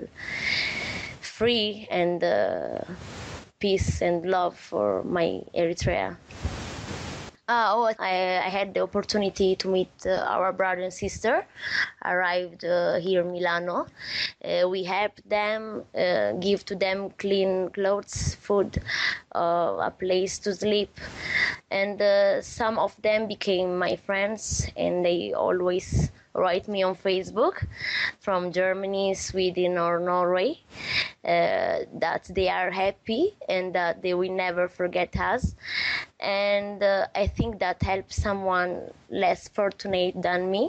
free and uh, peace and love for my Eritrea. Uh, oh, I, I had the opportunity to meet uh, our brother and sister arrived uh, here in Milano. Uh, we helped them, uh, give to them clean clothes, food, uh, a place to sleep. And uh, some of them became my friends, and they always write me on Facebook from Germany, Sweden, or Norway uh, that they are happy and that they will never forget us. And uh, I think that helps someone less fortunate than me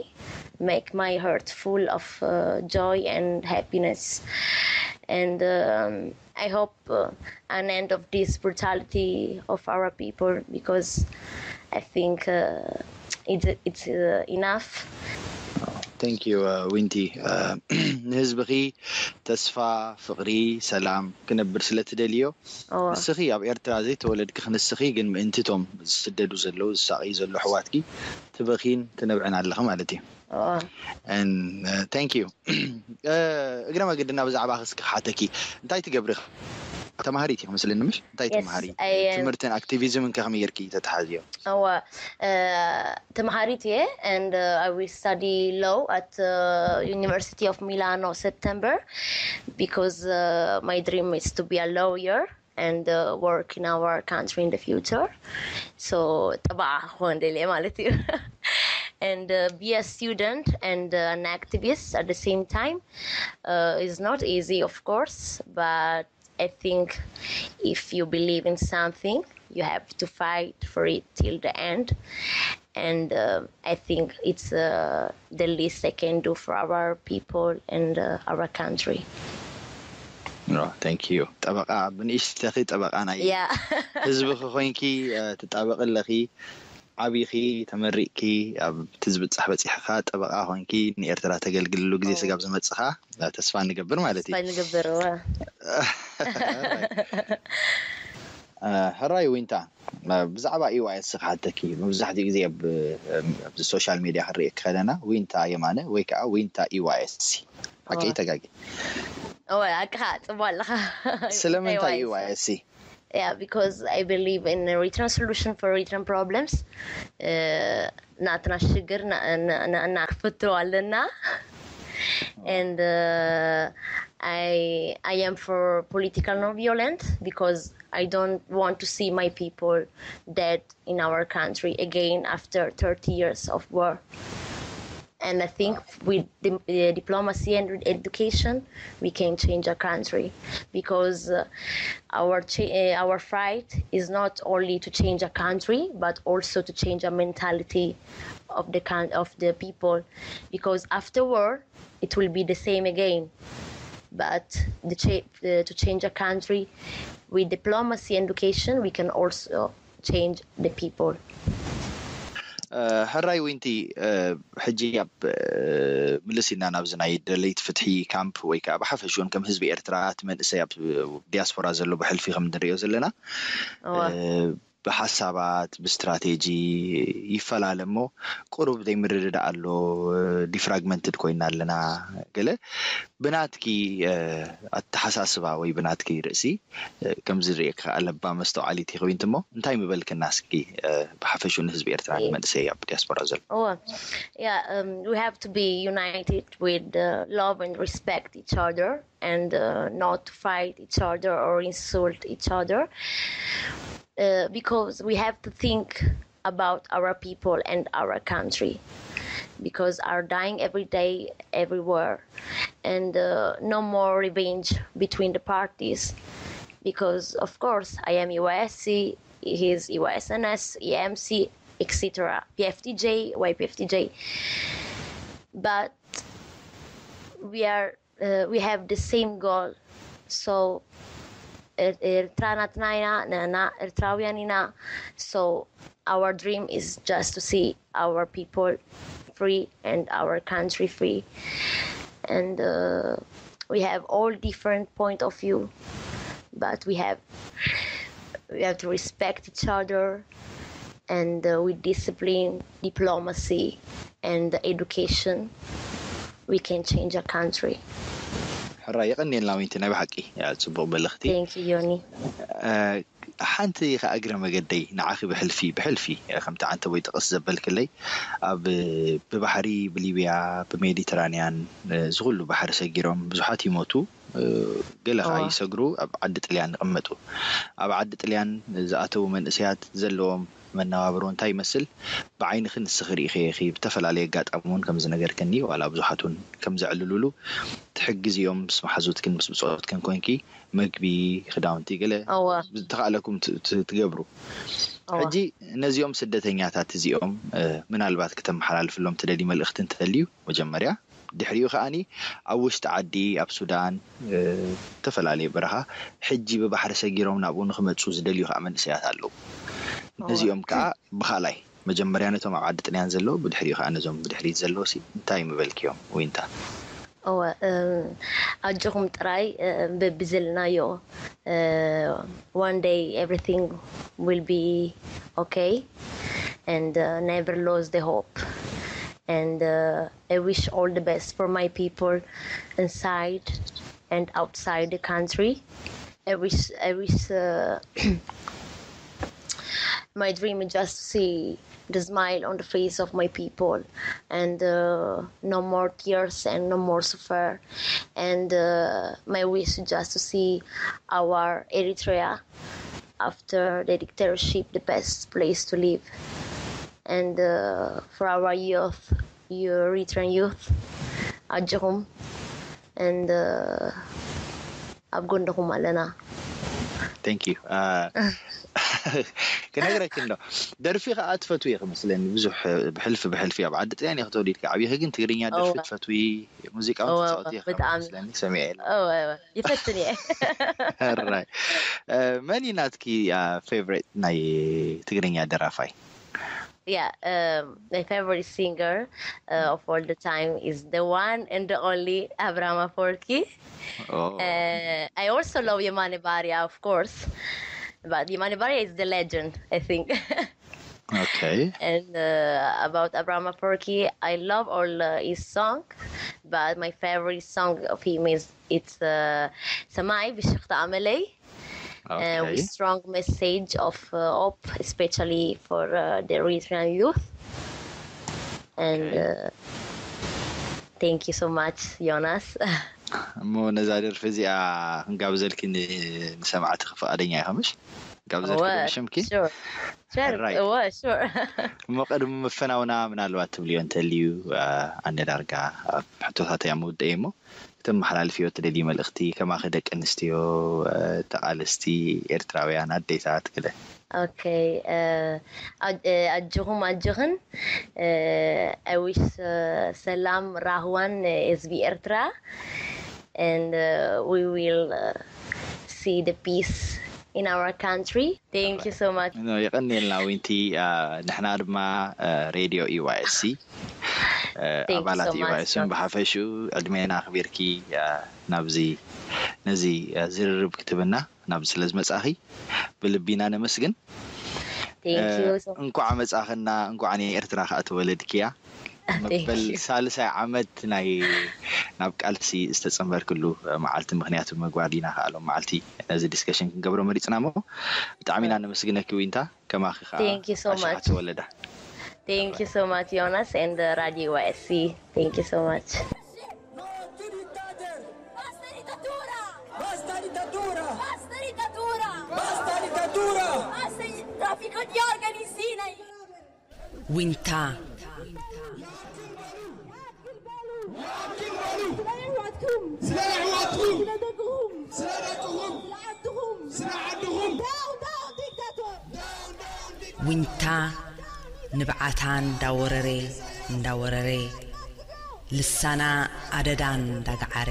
make my heart full of uh, joy and happiness. And um, I hope uh, an end of this brutality of our people, because I think uh, it's, it's uh, enough. Thank you, uh, ዊንቲ። Uh, ንህዝብኺ ተስፋ፣ ፍቕሪ፣ ሰላም ክነብር ስለ ትደልዮ፣ Oh, ንስኺ ኣብ ኤርትራ ዘይተወለድኪ ክንስኺ ግን ምእንቲ እቶም ዝስደዱ ዘለዉ ዝሳቐዩ ዘለዉ ኣሕዋትኪ ትበኺን ትነብዕን ኣለኺ ማለት እዩ። oh. And uh, thank you። Uh, እግረ መገድና ብዛዕባ ክስኪ ክሓተኪ፣ እንታይ ትገብሪ? ተማሃሪት ኢኺ መስለኒ፣ ምሽ? እንታይ Yes, ትመሃሪ? I am. ትምህርትን ኣክቲቪዝምን ከ ከመይ ጌርኪ ተተሓዝዮ? እወ፣ ተምሃሪት እየ። And uh, I will study law at uh, University of Milano September, because uh, my dream is to be a lawyer and uh, work in our country in the future. So ጠበቃ ክኾን ደልየ ማለት እዩ። And uh, be a student and uh, an activist at the same time uh, is not easy, of course, but I think if you believe in something, you have to fight for it till the end. And uh, I think it's uh, the least I can do for our people and uh, our country. No, thank you። ጠበቃ ብንእሽተኺ ጠበቃ ናይ Yeah. ህዝብኺ ኮይንኪ ትጣበቂ ኣለኺ። ዓቢኺ፣ ተመሪቅኪ፣ ኣብ እቲ ዝብጻሕ በጺሕኻ፣ ጠበቃ ኮይንኪ ንኤርትራ ተገልግልሉ ግዜ ስጋብ ዝመጽኻ ተስፋ ንገብር ማለት እዩ። ተስፋ ንገብር። ሕራይ ዊንታ፣ ብዛዕባ ኢዋይኤስ ክሓተኪ። መብዛሕትኡ ግዜ ኣብ ኣብዚ ሶሻል ሜድያ ክንሪኤኪ ከለና ዊንታ የማነ ወይ ከዓ ዊንታ ኢዋይኤስ፣ ሓቂ ተጋጊ? እወ፣ ሓቅኻ፣ ጽቡቅ ኣለኻ። ስለምንታይ ኢዋይኤስ? Yeah, because I believe in Eritrean solution for Eritrean problems. Uh, ናትና ሽግር ና- ና- ና- ና ክፍትው ኣለና። And uh, I I am for political non-violence because I don't want to see my people dead in our country again after thirty years of war. And I think with the, uh, diplomacy and with education, we can change a country, because uh, our cha- uh, our fight is not only to change a country, but also to change a mentality of the coun- of the people, because after war it will be the same again. But the cha- uh, to change a country with diplomacy and education, we can also change the people. ሕራይ ዊንቲ፣ ሕጂ ኣብ ምልስ ኢልና ናብዚ ናይ ደለይቲ ፍትሒ ካምፕ ወይ ከዓ ብሓፈሽኡን ከም ህዝቢ ኤርትራ እቲ መንእሰይ ኣብ ዲያስፖራ ዘሎ ብሕልፊ ከም እንሪኦ ዘለና፣ ብሓሳባት ብስትራቴጂ ይፈላለ እሞ ቁሩብ ዘይምርድዳእ ኣሎ። ዲፍራግመንትድ ኮይና ኣለና። ገለ ብናትኪ ኣተሓሳስባ ወይ ብናትኪ ርእሲ ከምዚ ዝርእየኪ ከዓ ለባም መስተውዓሊት ኢኺ ዊንቲ እሞ እንታይ ምበልክና እስኪ ብሓፈሽኡ ንህዝቢ ኤርትራ ንመንእሰይ ኣብ ዲያስፖራ ዘሎ? Oh, yeah, um, we have to be united with uh, love and respect each other and uh, not to fight each other or insult each other uh, because we have to think about our people and our country because are dying every day everywhere and uh, no more revenge between the parties because of course I am U S C, he is U S N S, E M C, et cetera, P F T J, Y P F T J. But we are uh, we have the same goal. So ኤርትራ ናትና ኢና፣ ንሕና ኤርትራውያን ኢና። So our dream is just to see our people free and our country free. And uh, we have all different point of view, but we have we have to respect each other, and uh, with discipline, diplomacy, and education, we can change a country. ሕራ የቐኒየልና ዊንቲ፣ ናይ ብሓቂ ጽቡቕ መልእኽቲ። Thank you, Yoni. ሓንቲ ከኣ እግረ መገደይ ንዓኺ ብሕልፊ ብሕልፊ ከምቲ ዓንተ ወይ ጥቕስ ዘበልክለይ ኣብ ብባሕሪ ብሊብያ ብሜዲተራንያን ዝኹሉ ባሕሪ ሰጊሮም ብዙሓት ይሞቱ፣ ገለ ከዓ ይሰግሩ ኣብ ዓዲ ጥልያን ይቕመጡ። ኣብ ዓዲ ጥልያን ዝኣተዉ መንእሰያት ዘለዎም መነባብሮ እንታይ ይመስል ብዓይንኺ ንስኺ ርኢኺ ኢኺ። ብተፈላለየ ኣጋጣሚ እውን ከም ዝነገርክኒ ዋላ ብዙሓት እውን ከም ዘዕልሉሉ ትሕግዝዮም ምስ መሓዙትክን ምስ ብፅዖትክን ኮንኪ መግቢ ክዳውንቲ ገለ ዝተኻእለኩም ትገብሩ። ሕጂ ነዚኦም ስደተኛታት እዚኦም ምናልባት ክተመሓላልፍሎም ትደሊ መልእኽቲ እንተልዩ መጀመርያ ድሕሪኡ ከዓኒ ኣብ ውሽጢ ዓዲ ኣብ ሱዳን ዝተፈላለየ በረኻ ሕጂ ብባሕሪ ሰጊሮም ናብኡ ንክመፁ ዝደልዩ ከዓ መንእሰያት ኣለዉ። ነዚኦም ከዓ ብካልኣይ መጀመርያ ነቶም ኣብ ዓዲ ጥልያን ዘለዉ ብድሕሪኡ ከዓ ነዞም ብድሕሪት ዘለዉ ሲ እንታይ ምበልክዮም ዊንታ? እወ ኣጆኹም ጥራይ ብብዝልናዮ one day everything will be okay and uh, never lose the hope and uh, I wish all the best for my people inside and outside the country. I wish I wish uh, my dream is just to see the smile on the face of my people and uh, no more tears and no more suffer and uh, my wish is just to see our Eritrea after the dictatorship the best place to live and uh, for our youth, your Eritrean youth, ኣጆኹም and uh, ኣብ ጎንኹም ኣለና። Thank you. ክነግረኪ እንዶ ደርፊ ከዓ ትፈትዊ ኢኺ መስለኒ ብዙሕ ብሕልፊ ብሕልፊ ኣብ ዓዲ ጥያን ኢኺ ተወሊድኪ ዓብይኺ ግን ትግርኛ ደርፊ ትፈትዊ ሙዚቃ እውን ትፃወቲ ኢኺ መስለኒ ሰሚዐ ኢለ ይፈትን እየ። መን እዩ ናትኪ favorite ናይ ትግርኛ ደራፋይ? Yeah, um, my favorite singer uh, of all the time is the one and the only Abraham Aforki. Oh. Uh, I also love Yemane Baria, of course, but Yemane Baria is the legend, I think. Okay. And uh, about Abraham Aforki, I love all uh, his songs, but my favorite song of him is it's uh, Samai Bishikta Amalei. Okay. Uh, with strong message of uh, hope, especially for uh, the Eritrean youth. And okay. uh, thank you so much, Jonas. እሞ ነዛ ደርፊ እዚኣ ክንጋብዘልኪ ንሰማዕቲ ፍቓደኛ ኢኻ ምሽ? ጋብዘልኪ ሽምኪ? እሞ ቅድሚ ምፍናውና ምናልባት ትብልዮ እንተልዩ ኣነ ዳርጋ ኣብ ሕቶታት እያ ምውደእ እሞ እተመሓላልፍዮ እትደልዩ መልእኽቲ ከማኺ ደቂ ኣንስትዮ ተቓለስቲ ኤርትራውያን ኣዴታት ገለ Okay. Uh, ኣጆኹም ኣጆኽን I wish ሰላም ራህዋን ህዝቢ ኤርትራ and uh, we will uh, see the peace in our country. Thank you so much. የቐንየልና ዊንቲ። ንሕና ድማ ሬድዮ ኢዋይኤስሲ ኣባላት ኢዋይኤስን ብሓፈሽኡ ዕድሜና ኣኽቢርኪ ናብዚ ነዚ ዝርርብ ክትብና ናብዚ ስለ ዝመጻኺ ብልቢና ነመስግን። እንኳዕ መጻኽና፣ እንኳዕ ንኤርትራ ከኣ ተወለድክያ። መበል ሳልሳይ ዓመት ናይ ናብ ቃልሲ ዝተጸንበርክሉ መዓልቲ ምኽንያት ብምግባር ኢና ከኣ ሎም መዓልቲ ነዚ ዲስከሽን ክንገብሮ መሪጽና እሞ ብጣዕሚ ኢና ነመስግነኪ ዊንታ። ከማኺ ከኣ ኣሽሓት ተወለዳ። Thank you so much, Jonas and uh, Radio Y S C. Thank you so much. Basta dittatura! Basta dittatura! Basta dittatura! Basta dittatura! Basta il traffico di organi in Sinai! ዊንታ ስለ ኣሕዋትኩም! ስለ ኣሕዋትኩም! ስለ ደቅኹም! ስለ ደቅኹም! ስለ ዓድኹም! ስለ ዓድኹም! Down, down, dictator! ዊንታ ንብዓታ እንዳወረረ እንዳወረረ ልሳና ኣደዳ እንዳገዓረ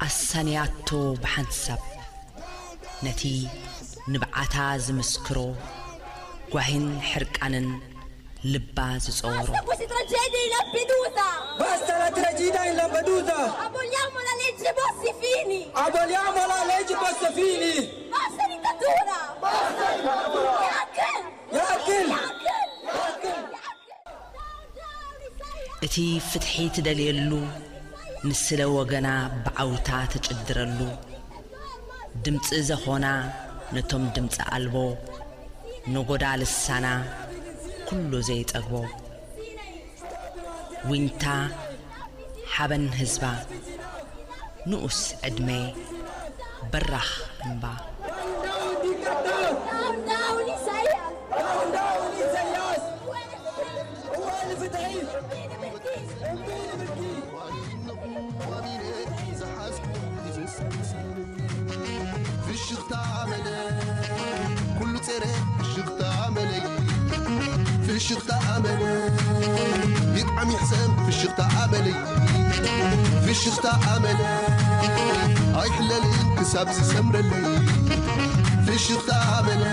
ኣሳንያቶ ብሓንሳብ ነቲ ንብዓታ ዝምስክሮ፣ ጓሂን ሕርቃንን ልባ ዝጸወሮ። Basta queste tragedie in Lampedusa! Basta la tragedia in Lampedusa! Aboliamo la legge Bossi-Fini! Aboliamo la legge Bossi-Fini! Basta dittatura! Basta dittatura! Yakın! Yakın! Yakın! እቲ ፍትሒ ትደልየሉ፣ ንስለ ወገና ብዓውታ ትጭድረሉ፣ ድምፂ ዘኾና ነቶም ድምፂ ኣልቦ፣ ነጎዳ ልሳና ኩሉ ዘይጠግቦ። ዊንታ ሓበን ህዝባ፣ ንኡስ ዕድመ በራኽ እምባ። Down, down, Isaias! Down, down, Isaias! ፍሽኽታ መለ ኩሉ ጸረ ፍሽኽታ መለይ ፍሽኽታ መለ ይጥዓም ይሕሰም ፍሽኽታ መለይ ፍሽኽታ መለ ኣይሕለልን ክሳብ ዝሰምረለይ ፍሽኽታ መለ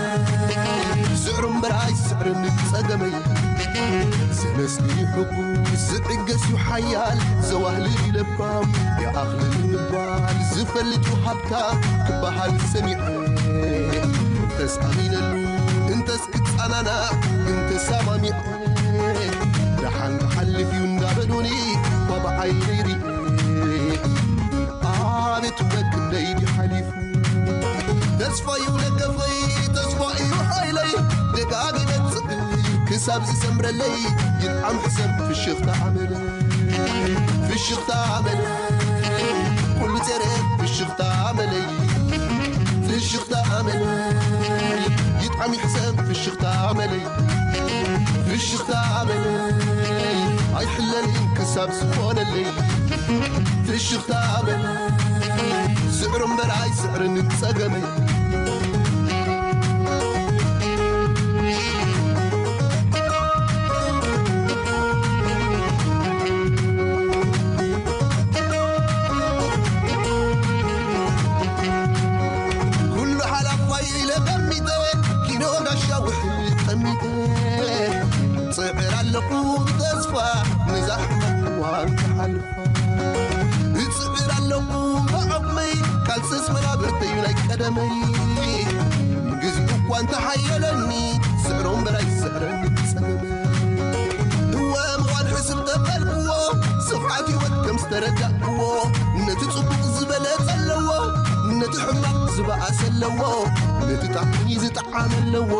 ስዕሩ እምበር ኣይስዕርን ጸገመይ ዘነስኒ ሕጉ ዝዕገስ ዩ ሓያል ዘዋህልል ለባም ይኣኽልል ምባል ዝፈልጥ ዩ ሃብታም ክበሃል ሰሚዐ እንተስ ኣሚነሉ እንተስ ክጸናናዕ እንተስ ኣማሚዐ ደሓን ክሓልፍ ዩ እንዳበሉኒ ባብዓይ ነይሪ ኣቤት በክንደይ ድዩ ሓሊፉ ተስፋ ዩ ደገፈይ ተስፋ ዩ ሓይለይ ደጋጊመ ጽብይ ክሳብ ዝሰምረለይ ይጥዓም ሕሰም ፍሽኽታ ኣመለይ ፍሽኽታ ኣመለይ ኩሉ ጸረ ፍሽኽታ ኣመለይ ፍሽኽታ ኣመለይ ይጥዓም ይሕሰም ፍሽኽታ ኣመለይ ፍሽኽታ ኣመለይ ኣይሕለልን ክሳብ ዝኾነለይ ፍሽኽታ ኣመለይ ስዕሩ እምበር ኣይስዕርን ጸገመይ ኩሉ ሓላፋይ ኢለ ቀሚጠ ኪኖ ጋሻ ውሕል ቀሚጠ ጽዕር ኣለኹ ብተስፋ ንዛ ሕማቕ እዋን ክሓልፋ እጽዕር ኣለኹ ብዓቕመይ ቃልስስ መናብርተዩ ናይ ቀደመይ ግዜኡ እኳ እንተሓየለኒ ስዕሮ እምበር ኣይስዕረኒ ጸገመይ እወ ምዃን ሕስብ ጠቐልክዎ ስፍሓት ህይወት ከም ዝተረዳእክዎ ነቲ ጽቡቕ ዝበለጸ ኣለዎ ነቲ ሕማቕ ዝበኣሰ ኣለዎ ነቲ ጣዕሚ ዝጠዓመ ኣለዎ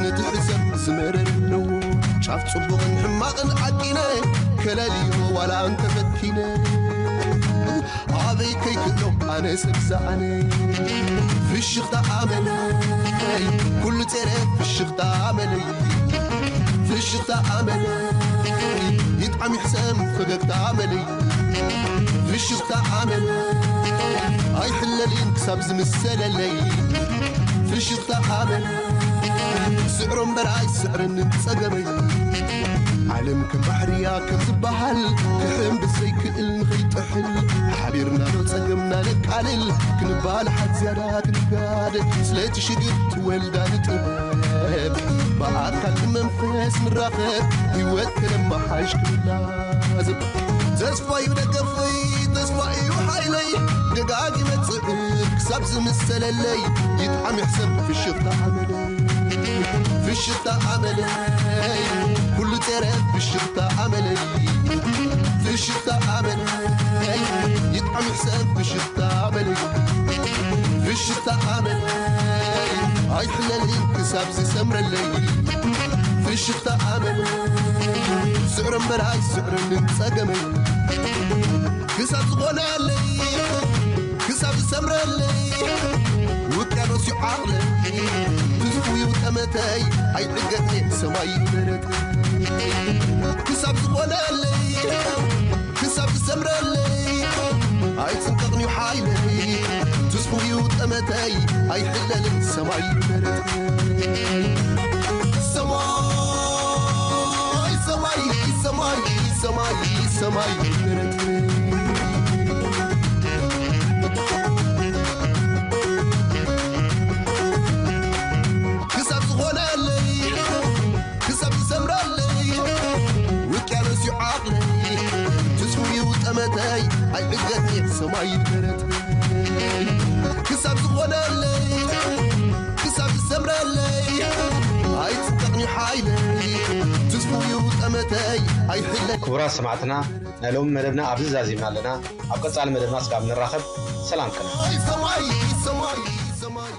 ነቲ ሕሰብ ዝመረረ ኣለዎ ጫፍ ጽቡቕን ሕማቕን ዓቂነ ከለልዮ ዋላ እንተፈቲነ ኣበይ ከይክእሎ ኣነ ሰብ ዝሰኣነ ፍሽኽታ ኣመለይ ኩሉ ጸረ ፍሽኽታ ኣመለይ ፍሽኽታ ኣመለይ ይጥዓም ይሕሰም ፈገግታ ኣመለይ ፍሽኽታ ኣመለይ ኣይሕለልን ክሳብ ዝምሰለለይ ፍሽኽታ ኣመለይ ስዕሮ እምበር ኣይስዕረንን ጸገመይ ዓለም ከም ባሕርያ ከም ዝበሃል ክሕም ብዘይክእል ንኸይጥሕል ሓቢርና ዶ ጸገምና ነቃልል ክንባል ሓት ዝያዳ ክንጋደል ስለቲ ሽግር ትወልዳ ንጥበብ ብኣካል ብመንፈስ ንራኸብ ህይወት ከነመሓሽ ክብላ ተስፋ ዩ ደገፈይ ተስፋ ዩ ሓይለይ ደጋጊመ ጽዕር ክሳብ ዝምሰለለይ ይጥዓም ይሕሰም ፍሽኽታ ኣመለይ ፍሽኽታ ኣመለይ ኩሉ ጸረ ፍሽኽታ ኣመለይ ፍሽኽታ ኣመለይ ይጥዓም ይሕሰም ፍሽኽታ ኣመለይ ፍሽኽታ ኣመለይ ኣይሕለልን ክሳብ ዝሰምረለይ ፍሽኽታ ኣመለይ ስዕሮ እምበር ኣይስዕረንን ጸገመይ ክሳብ ዝኾነለይ ክሳብ ዝሰምረለይ ውቅያኖስ ዩ ዓቕለይ ትዝፉ ዩ ጠመተይ ኣይዕገትኔ ሰማይ ዩ ደረተይ ክሳብ ዝኾነለይ ክሳብ ዝሰምረለይ ኣይጽንቀቕን ዩ ሓይለይ ትዝፉ ዩ ጠመተይ ኣይሕለልን ሰማይ ዩ ደረተይ ሰማይ ሰማይ ሰማይ ሰማይ ሰማይ ደረተይ ኣይደረት ክሳብ ዝኾነለይ ክሳብ ዝሰምረለይ ኣይትጠቕኒ ሓይለይ ትስፉዩ ጠመተይ ኣይሕለይ ክቡራት ሰማዕትና፣ ናይ ሎሚ መደብና ኣብዚ ዛዚምና ኣለና። ኣብ ቀጻሊ መደብና ስጋብ ንራኸብ፣ ሰላም ከነ። ሰማይ ሰማይ ሰማይ